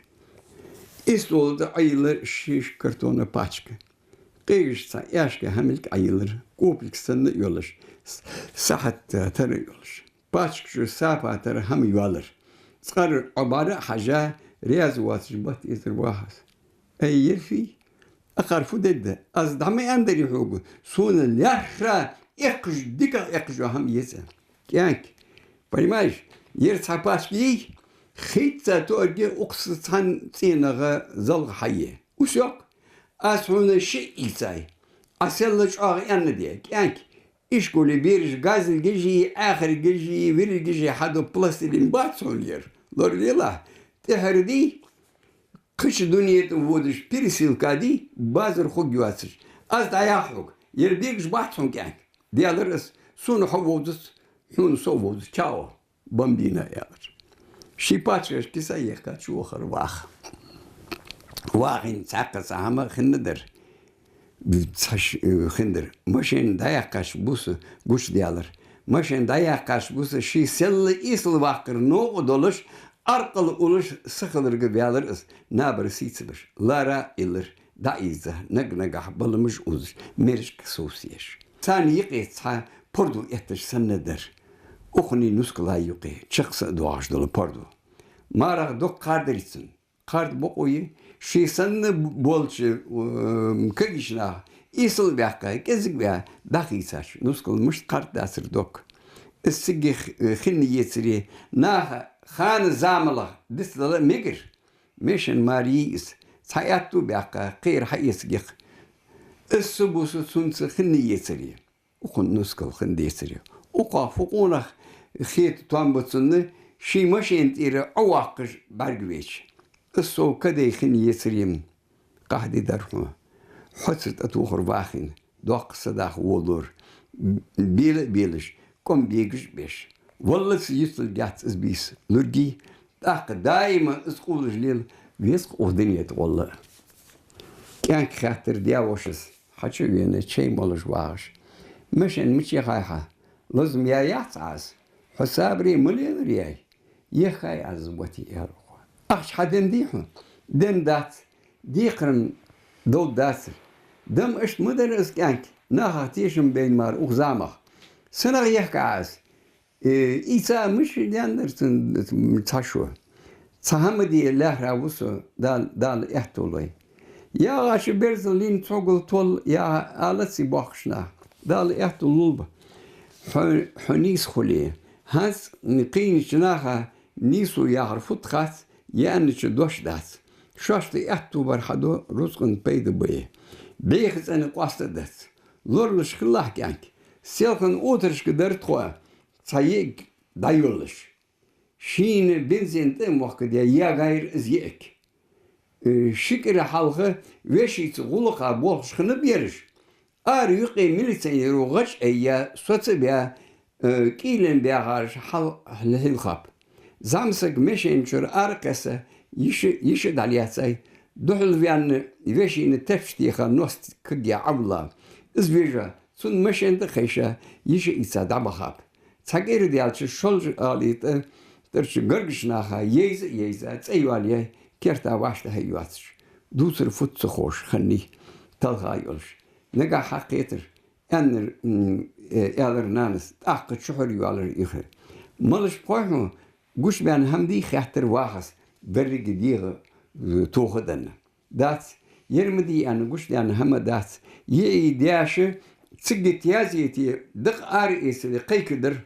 Истола тӀа Ӏойиллар ши картона пачка. Къегаш цхьа аьшка хӀамилг Ӏайиллар, кӀопилг санна йолаш, с-, сахьат тара йолаш. Пачкачу сапа тара хӀама йоаллар. Цкъар Ӏобара а хьажа, раьза воацаш бат эцар вахас. Ай, Ерфий, акхар фу дергда? Аз дӀа ма аьннадарий хьога, сона лаьрхӀа эккхаш, дикагӀа эккхаш йола хӀама е цӀа. КӀаьнк, понимаешь, ер цхьа пачка йий, хийца тоаргья укхаза цхьан цӀенагӀа залха хьае. Усёк, аз хьона шиъ ийцай, Ӏа селла чӀоагӀа аьнна де. КӀаьнк, ишколе бераш газилгаши, аьхаргаши, вирилгаши хьаду пластилин бац хьона ер. Лоравелахь, тӀехьара дий, кхыча дуне тӀа водаш пересылка дий, базар хургйоацаш. Аз дӀаяхь хьога, ер бегаш бац хьона, кӀаьнк. Даьлар аз, сона хьо вовзац, хьона со вовзац. Чао, бамбина, аьлар. Ший пачкаш киса яьккха чувахар ваха. Вахийна цхьаккха цхьа хӀама хиннадар. Цхьа ш-, э, хиннадар. Машен дӀаяьккхача буса гучадаьлар. Машен дӀаяьккхача буса ший селла эсала ваккхар новкъа долаш, аркъал улаш сахиларга ваьлар из, набара сий ца беш. Лара а йиллар, дӀаийза, наг-нагахьа баламаш узаш, мерашка совсеш. Царна юкъе цхьа пордув этташ санна дар. Укханний нускала юкъе чакхса а доагӀаш дола пордув. Марах доккха кхардарий цун. Кхарда бокъо я, ший санна болча, э, кагийча наха эсала ваьккха, кӀезига ваь, дӀахийцача, нускал мишта кхардадацар доккха. Из цига х-, хинна ецаре, наха хана замалах дицдала мегар. Машен мара йий из, цхьа аьттув баьккха, кхера хьаэца гӀехк. Из цу буса цунца хинна ецаре. Укхун нускал хинна децаре. Укхох фу къонах хета тоам ба цунна, ший машен тӀера Ӏоваккхаш бӀаргавеча. Из сов кадай хинна ецаре-м, къахьди дар хьона. Хьоца тӀатохар вахийна, доккха садаха волалора. Бела а белаш, кӀом бегаш а беш. Валлалца юсталгьяц из бийса. Лургий, тӀаккха даима из къулаш лела веза-кх укх дунен тӀа гӀолла. КӀаьнка хаьттар даь-вошас, хьачувена, чай молаш вагӀаш: «Машен мича яхай хьа? Лазам яьяц Ӏа из? Хьо сабаре ма лелар яй?» «Яхай аз, вати, — аьлар укхо. — Ахча хьаденна дий хьона?» «Денна дац. Декхарна довргдацар. Дам иштта ма дар из, кӀаьнк, нахах тешам байна мара укх замах. Сенах яхка Ӏа из?» Э, ийца мишта даьннадар цун цхьа шо? Цхьа хӀама де лаьрхӀа ва со, Дала, Дала аьттув лой. ЯгӀача берзал лийнна цогал толла яха алаций боккхийча наха. Дала аьттув лулба. Хьо, хьо нийса хуле. ХӀанз кхийнача наха нийсо яхар фуд хац, яьннача дош дац. Шоашта аьттув бар хьаду, рузкъан пайда бе. Беха цӀена къоаста дац. Лоралуш хилалахь, кӀаьнк. Селхан отарашка дар тхо цхьа йиӀиг дӀайолалуш. Шийна бензин тӀа а мохкадаь, ягайра из йиӀиг. Э, ши кӀира хьалха вешийца гӀулакха болхаш хиннаб ераш. Ара юкъе милиционеро гӀаж айя, соцабаь, э, кӀийлен баьхараш хьал-, хьалххьаб. ЗӀамсаг машен чура ара кхесса, йиша, йиша дӀалаьцай, духьалваьнна вешийна тепча теха ност кагъяь Ӏовилла. Из вижа, цун машен тӀа а хайша, йиша ийца дӀабахаб. Цхьа кӀира даьлча, Шолжа-ГӀалий тӀа тӀарча гаргарча наха ейза а ейза, цӀа йоалаяьй, керта вӀаштӀехьа йоацаш. Дувцар фуд ца ховш хиннай, талха йолаш. Нагахьа хьакхетар, аьннар, м, э, аьлар нанас, тӀаккха чухьара йоалар юха. Малаш бакъахьа гучабаьнна хӀама дий хаьттар вахас, деррига дегӀа, э, тоха а денна. Дац, ер ма дий аьнна гучадаьнна хӀама дац. ЙиӀий даьша цига тезете дакъа ара эцале кхайкадар.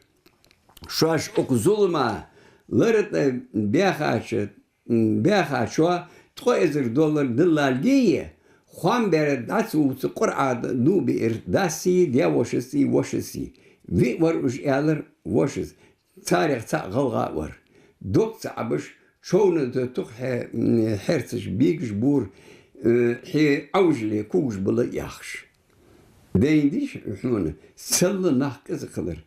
Шоаш укх зулама лара тӀа баьхача, м, баьхачоа ткъо эзар доллар диллалгеи, хоам бер дӀа ца вувца Къуръа дув биар даси, даь-вошаси, вошаси. Виъ вар уж, аьлар вошас. Царех цаӀ гӀалгӀа а вар. Дог ца Ӏабаш, човна тӀа тух хье-, м, хьерцаш бегаш бора, э, хье Ӏовжале когаш бала яхаш. Дайна дий хьона, селла нах къиза хилар.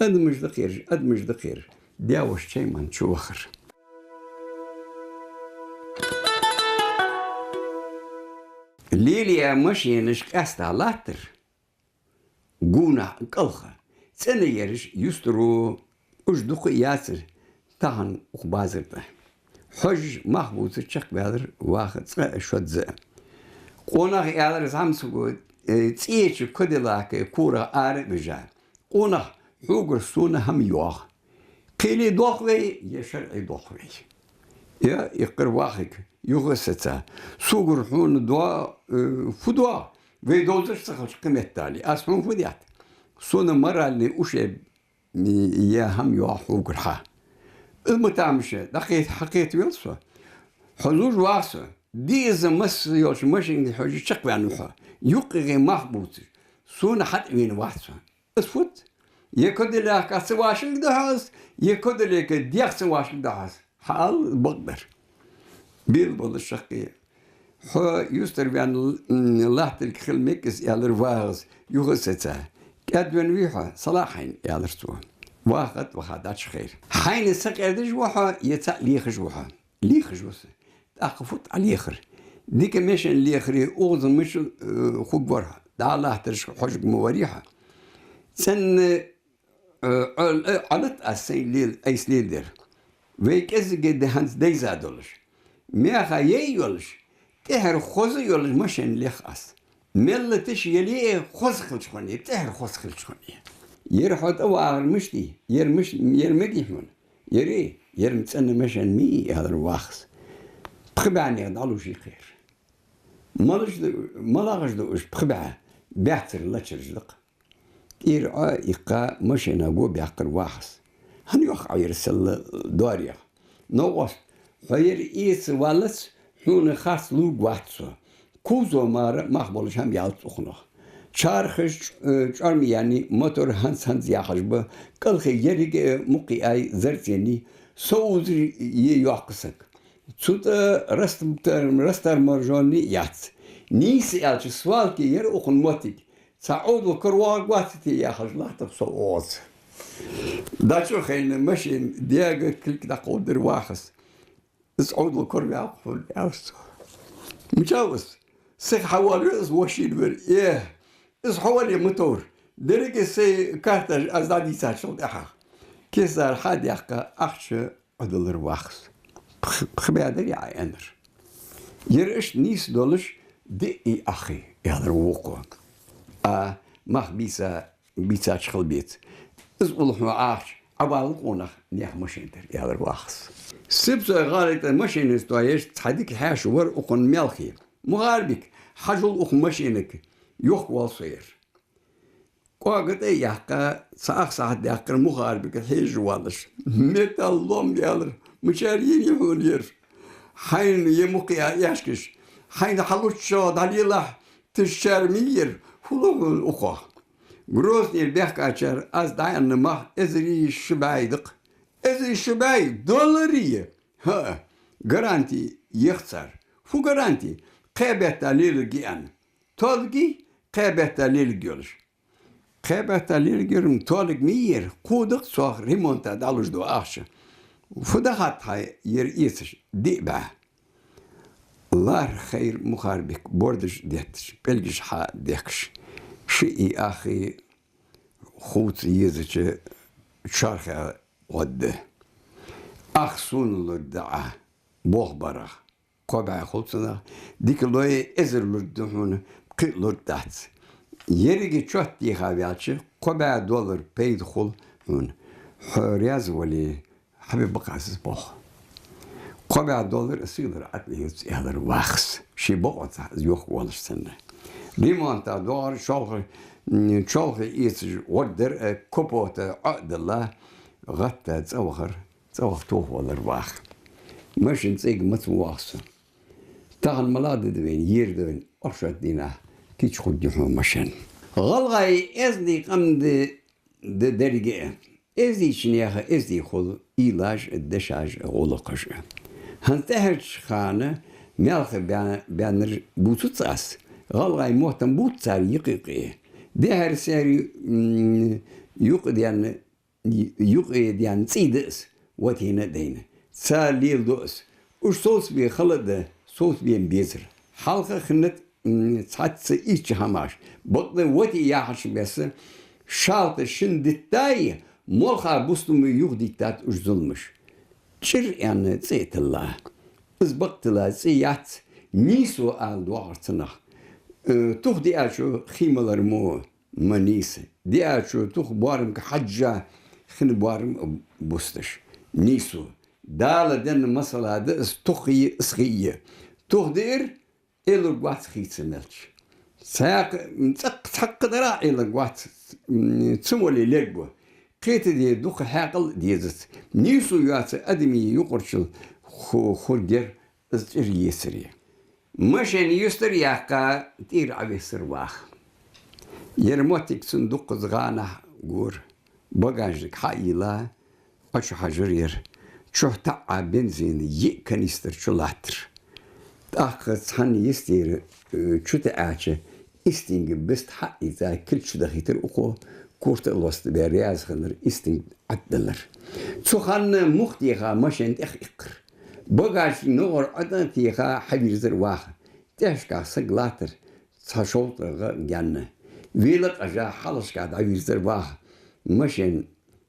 Адамаш да кхераш, адамаш да кхераш. Даь-воша чай ман чувахар. Лелаяь машенаш къаьста латтар. Гунахь кӀалха. ЦӀена ераш юстаро, уж дукха а яцар тахан укх базар тӀа. Хьожаш мах бувцар чакхбаьлар ваха цкъа а шозза а. Къонах, аьлар зӀамсаго, э, цӀеча Кадиллака корах ара а бижа: «Къонах, хьогара сона хӀама йоагӀа. Кхеле доагӀа вай, е шарӀе доагӀа вай». Е иккхар вахарга, юха а сеца: «Согара хьона доа-, э, фу доагӀа? Вай довзаш ца хилча кхыметтел аз хьона фу дет? Сона моральни уше е хӀама йоагӀа хьогара хьа». Из ма тамаш, дӀакхета, хьакхетавелар со. Хьо зувш ваха со. Деза масса йолча машинага хьежжа чакхваьннав хьо. Юкъера мах бувцаш, сона хьатӀавена вац хьо. Из фуд? Е Кадиллака ца вӀашагӀдоахьа аз, е Кадиллака дегӀ ца вӀашагӀдоахьа аз. Хьаала, бакъдар. Бел бола шаккхе. «Хьо юстара ваьнна л-, м, латтилга хила мег из», — аьлар вахас, юха а сеца. «КӀаьдвенна вий хьо, салахь хьайна», — аьлар цо. Ваха а ваха дӀачухайра. «Хьайна сакъердаш ва хьо, е цхьаь лехаш ва хьо?» «Лехаш ва со». «ТӀаккха фуд Ӏа лехар?» «Дика машен лехаре, укхаза мича, э, хургвар хьо? ДӀа а латтараш хьожарг ма варий хьо?» «ЦӀена, э, Ӏо-, э, Ӏолатт аз сайна лел-, айса леладер. Вай кӀеззига да хӀанз дайза долаш. Меха яй йолаш, тӀехьара хоза йолаш машен лех аз. Мел латаш яле а, хоза хилча хьона, тӀехьара хоза хилча хьона». «Ер хьо тӀавагӀар мишта? Ер миш-, ер мегий хьона?» «Ер, ер-м цӀена машен ма йий», — аьлар вахас. «Пхи бӀаьнех дӀалуш йий-кх ер». «Малаш да, малагӀаш да уж пхи бӀаь?» «Баьццара лачараш да-кх». ТӀера Ӏо а иккха, машина го баьккхар вахас. «ХӀана йоах Ӏа ер селла дораех?» «Новкъост, хьо ер эца валлалца, хьона харц лувргвац со. Кузов мара мах болаш хӀама ялац укхунах. Чархаш, э, чӀорма яьннай, мотор хӀанз-хӀанз яхаш ба, кӀалхе еррига а мукъаяьй, зарценнай, со узаш я йоккха саг. Цу тӀа растар-, растарможенни яц. Нийса аьлча, свалке яр укхун моттиг. Цхьа Ӏовдал коравоагӀаргвац те яхаш латтар со оаца». ДӀачухайна машен дега кулг дӀакховдадир вахас. «Из Ӏовдал кораваьв хьона», — аьлар цо. «Мичав из? Сиха хьавоалавер из, вошийна вер». «Э, из хьо вале ма товр. Деррига сай карташ аз дӀадийцачул тӀехьагӀа». Кесар хьа а даьккха, ахча Ӏодиллар вахас. «Пх-, пхи бӀаь дарий Ӏа аьннар?» «Ер иштта нийса долаш диъ ий ахий», — аьлар вокхо. «А, мах бийца, бийцача хила беза. Из улл хьона Ӏахача, Ӏа валла, къонах, наьха машен тӀара», — аьлар вахас. Сипсой-ГӀалий тӀа машинаш тоаеш цхьа дика хьаьша вар укхун маьлхе: «Мухарбик, хьажал укх машинага, йохка воал со ер». КӀоага тӀа а яьккха, цхьа ах сахьат даьккхар Мухарбик хьежжа воаллаш. «Металлолом», — аьлар. «Мичара енай хьона ер? Хьайна е мукъаяь аьшкаш, хьайна хьалучча дӀалелахь, тишчар ма йий ер, фу лу хьона укхох?» Грознера баьхкачар аз дӀааьнна мах эзари ши бӀаь да-кх. «Эзари ши бӀаь долларий?» «ХӀаа». «Гаранти ех цар». «Фу гаранти?» «Кхаь бетта леларгья аьнна». «Толгий?» «Кхаь бетта леларгйолаш». «Кхаь бетта леларгйолаш, толга ма йий ер, кхо да-кх цох ремонта дӀалуш дола ахча». «Фу дахад хьа ер эцаш?» «Диъ бӀаь». ЛархӀа хайра Мухарбик, бордаш детташ, пӀелгаш хьа а дехкаш. Ши ий ахий хувца езача чархе гӀоргда. «Ах сона лургда Ӏа, болх барах. Кхо бӀаь хул цунах. Дика лой, эзар лургда хьона, пхиъ лургдац. Еррига чот дийха ваьлча, кхо бӀаь доллар пайда хул хьона. Хьо раьза вале, хьабе бакъ аз из болх». «Кхо бӀаь доллар а сийлара Ӏа тӀа лелац», — аьлар вахас, ший бокъонца из йохка воаллаш санна. Ремонта доагӀар, чолхе, м, чолхе эцаш гӀоргдар а, капота Ӏо а дилла, гӀатта цӀавахар, цӀаваха тохавалар ваха. Машин цӀайга маца ма воагӀа со. Тахан малагӀа ди да вайна, ер да вайна, оршот дийнахьа кийча хургья хьона машен. ГӀалгӀай эздий къам да, да деррига а. Эздийча наьха эздий хул уйлаш а, дешаш а, гӀулакхаш а. ХӀанз тӀехьарча хана маьлха баь-, баьннар бувцац аз. ГӀалгӀай мотт-м бувц цар юкъе-юкъе. Дехьара-сехьара, м, юкъадаьнна, юкъадаьнна цӀий да из, вотийна а дайна. Цар леладу из. Уж совцабе хала а да, совцабе-м безар. Хьалха хиннад, м, цхьацца ийрча хӀамаш. Бакъда воти яхача беса, шалта шин диттай, молха бустаме юхадиттад уж зуламаш. ЧӀир аьнна цӀи а тилла. Из бакъ тилла цӀи яц, нийсо ала доагӀар цунах. Э, тух диачо хий малар мо ма нийса. Диачо тух боарамга хьежжа хин боарам бусташ. Нийсо. Дала денна масала да из: тух хий, из хий. Тух диир, Ӏелургвац хий ца мелча. Цхьаккха, цӀаккха цхьаккха дара Ӏелургвац, м, ца моле лергва. Кхетаде дукха хьаькъал дезац. Нийсо йоаца адамий юкъарчул ху-, хургьяр из цӀер ецаре. Машен юстара яьккха, тӀера Ӏовессар ваха. Ер моттиг цунна дуккхаза гӀанахь гора. Багажник хьайийлла, Ӏочухьажар ер. Чухь таӀа бензина йиъ канистр чулаттар. ТӀаккха цхьан йистера, э, чутаӀача истинга бист хьаийца, кил чудахийтар укхо, корта а лостабе раьза хиннар истинг Ӏаддалар. Цу хана мух теха машен тӀехъиккхар. Багажник ногӀар Ӏадда теха хьавийрзар ваха. ТӀехьашкахь саг латтар, цхьа шовзткъа гӀа гаьнна. Вела къажа хьалхашкахь дӀавийрзар ваха. Машен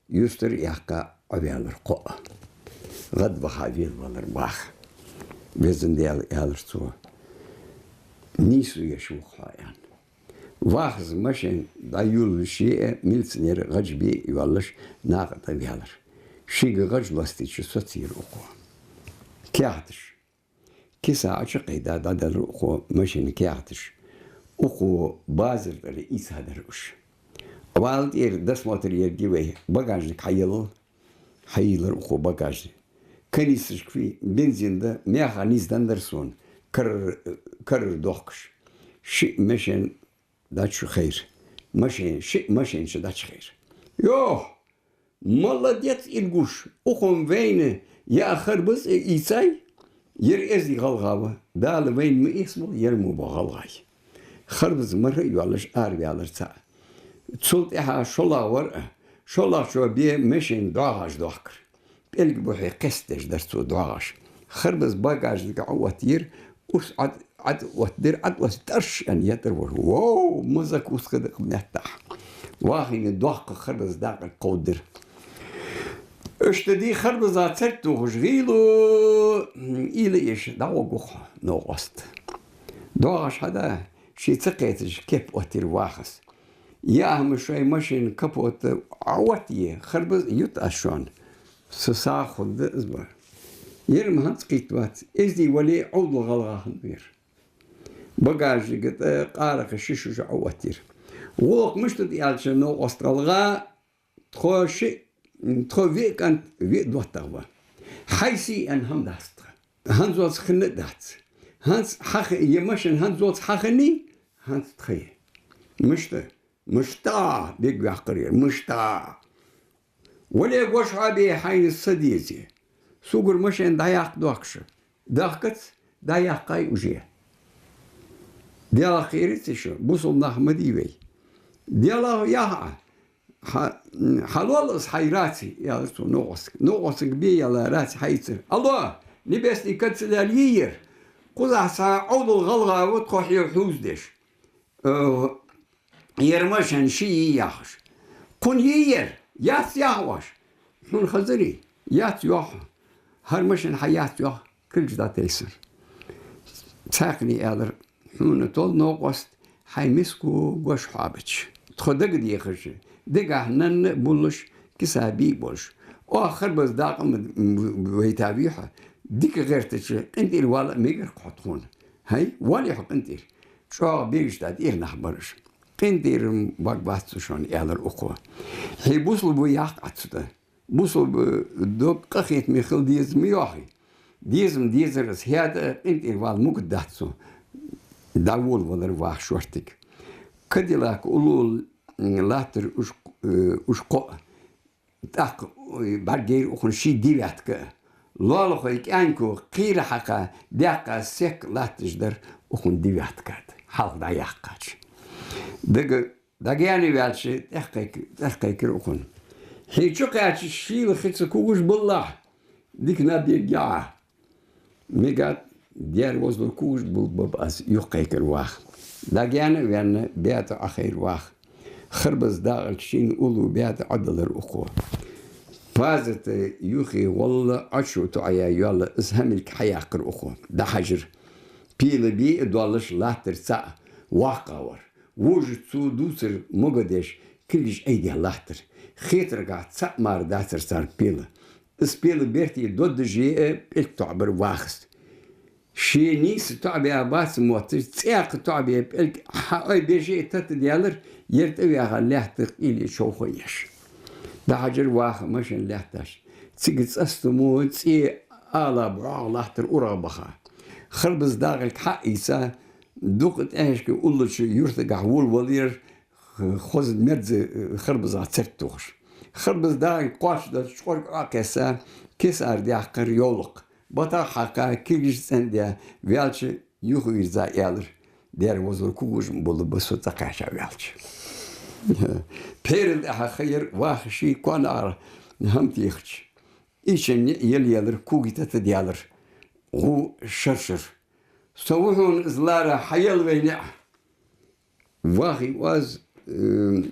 юстара яьккха Ӏоваьлар кхоъ. ГӀадваха велавелар ваха. Везан Даьла, аьлар цо, нийсо еш ва-кх хьо, аьнна. Вахаза машен дӀайолалуш я, милиционер гӀаж бе йоаллаш накъа тӀа ваьлар. Шийга гӀаж лостийча соцаяр укхо. Каьхаташ. Киса Ӏочукхайда дӀаделар укхо машена каьхаташ. Укхо базар тӀара ийцадар уж. Вала тӀера досмотр ергья вай, багажник хьайийллал. Хьайийллар укхо багажник. Канистрашка фу, бензин да, меха низ деннадар сона, карар, карар дохкаш. Шиъ машен дӀачухайра. Машен, шиъ машен чу дӀачухайра. Йох! Молодец, Илгуш! Укхун вайна яа харбаза ийцай? Ер эздий гӀалгӀа ва. Дала вайна ма эцаболба ер мо бола гӀалгӀай. Харбаза мара а йоаллаш араваьлар цаӀ. Цул тӀехьа шоллагӀвар а, шоллагӀчо бе машен доагӀаш дохкар. ПӀелг бухье кхестадеш дар цо доагӀаш. Харбаза багажника Ӏооттайир, урс Ӏад, Ӏад оттадир, Ӏад оттадир, тӀарш аьнна еттар вар. Вов, ма закуска да-кх меттахь. Вахийна доккха харбаза дакъа кховдадир. Иштта ди харбаза царт тохаш гӀийло, ийла еш дӀагӀоргва-кх новкъост. ДоагӀаш хьада, ше ца кхеташ кеп оттайир вахас. Яхьа, ма шоай машена капот Ӏооттае, харбаза ют аз шоана. Са сагӀа хургда из ба. Ер-м хӀанз кхийтта вац. Эздий вале, Ӏовдал гӀалгӀа хиннав ер. Багажника тӀа къаракъа шиша Ӏооттайир. ГӀулакх мишта да аьлча, новкъост гӀалгӀа, тхо шиъ, тхо виъ кӀант, виъ доттагӀа ва. Хьай-сий аьнна хӀама дац тха. ХӀанзалца хинна а дац. ХӀанз хьаха-, е машен хӀанзалца хьахиннай, хӀанз тха я. Мишта? Мишта? Бег ваьккхар ер. Мишта? Вале, Гошхьоабе, хьайна са дезе. Согара машен дӀаяккха доахкаш. Дахкац, дӀаяккхай уже. Делах кхераций шо, бусалба нах ма дий вай. Делах яха Ӏа. Хьа-, хьалол из хьай раци, аьлар цо новкъостага. Новкъостага бе яьлла раци хьаийцар. Алло, небесный канцеляре ер. Кхузахь цхьа Ӏовдал гӀалгӀа ва тхо хье хьувзадеш. Э, ер машен ший я яхаш. Кхунна я ер, яц яхаш. Хьона хазарий? Яц йоах. ХӀара машен хьа яц йоах. Кулгаш дӀатайсар. Цхьаькхане аьлар: хьона тол новкъост, хьай миско Гошхьоабач. Тхо дагадехаш, дегахь нанна а буллаш, киса бий а болаш. Оаха харбаза дакъа ма вайтавий хьо, дика гӀертача, къинтӀера вала а мегар-кх хьо тхона. ХӀай, вале хьо къинтӀера. ЧӀоагӀа бегаш да тӀера нах бараш. КъинтӀера-м бага бац цу шоана, аьлар укхо. Хье бусалба ва яккха Ӏа цу тӀа. Бусалба дог къахетаме хила деза ма йоахий. Деза-м дезар из, хӀаьта къинтӀера вала мугаргдац цо. ДӀаволавелар ваха шортига. Кадиллак уллув латтар уж, э, уж кхоъ. ТӀаккха, ой, бӀаргайайра укхун ший девятка а. Лоалахой кӀаьнко кхера хьакха даьккха сек латташ дар укхун девятка а. Хьалха дӀаяьккхача. Дага ДӀагаьна ваьлча, тӀехкхайк-, тӀехкхайкар укхун. Хье чукхаьчача шийла хица когаш баллахь, дика наб ергья Ӏа. Мегад, дера возлур когаш баллалба аз, юхакхайкар ваха. ДӀагаьна а ваьнна, баьта Ӏохайра ваха. Харбаза дакъалча шийна уллув баьта Ӏодалар укхо. Пазата юхе гӀолла Ӏочу тоӀаяь йоалла из хӀамилг хьаяьккхар укхо. ДӀахьажар. Пила бе а доаллаш латтар цаӀ. Воккха вар. Вожаш цо дувцар могадеш, кулгаш айдеш латтар. Хетаргахьа цхьа мара дацар цар пела. Из пела берте доддаш е пӀелг тоӀабир вахас. Ше нийса тоӀабе бац мотташ, цӀаькха тоӀабе пӀелг хьаайбеш а тата даьлар, ер тӀаваьха лаьтта къиле човхаеш. ДӀахьажар ваха машен лаьтташ. Цига цӀастамо цӀе ала бӀоагӀа латтар урагӀ баха. Харбаза дагӀалг хьаийца, дукха тӀехьашка уллача юртагахьа волавелар, хоза мерза харбазах церт тохаш. Харбаза дагӀалг кхоачашдеш чкъорг Ӏокхесса, кесар даьккхар йовлакх. Бата хьакха, кулгаш цӀендаь ваьлча, юхавийрза аьлар: «Дера, вазар кугужам болаб со цӀакхаьча ваьлча». Пхьерал тӀехьа хайра ваха ший коа наӀара хӀама техача. Ича ниӀ елаелар, куги тата даьлар. ГӀу шаршар. «Со ва хьона из лара, хьаела вай ниӀ». Вахий оаз, э,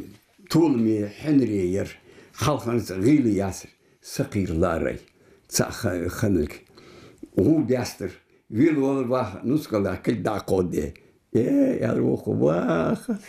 толаме хьинар яр, хьалхарца гӀийла яцар, сакхийра ларай, цхьа ха-, ханарг. ГӀу баьстар, вела валар ваха, нускал кулг дӀакховдаде. «Э, — аьлар вокхо, — ваха».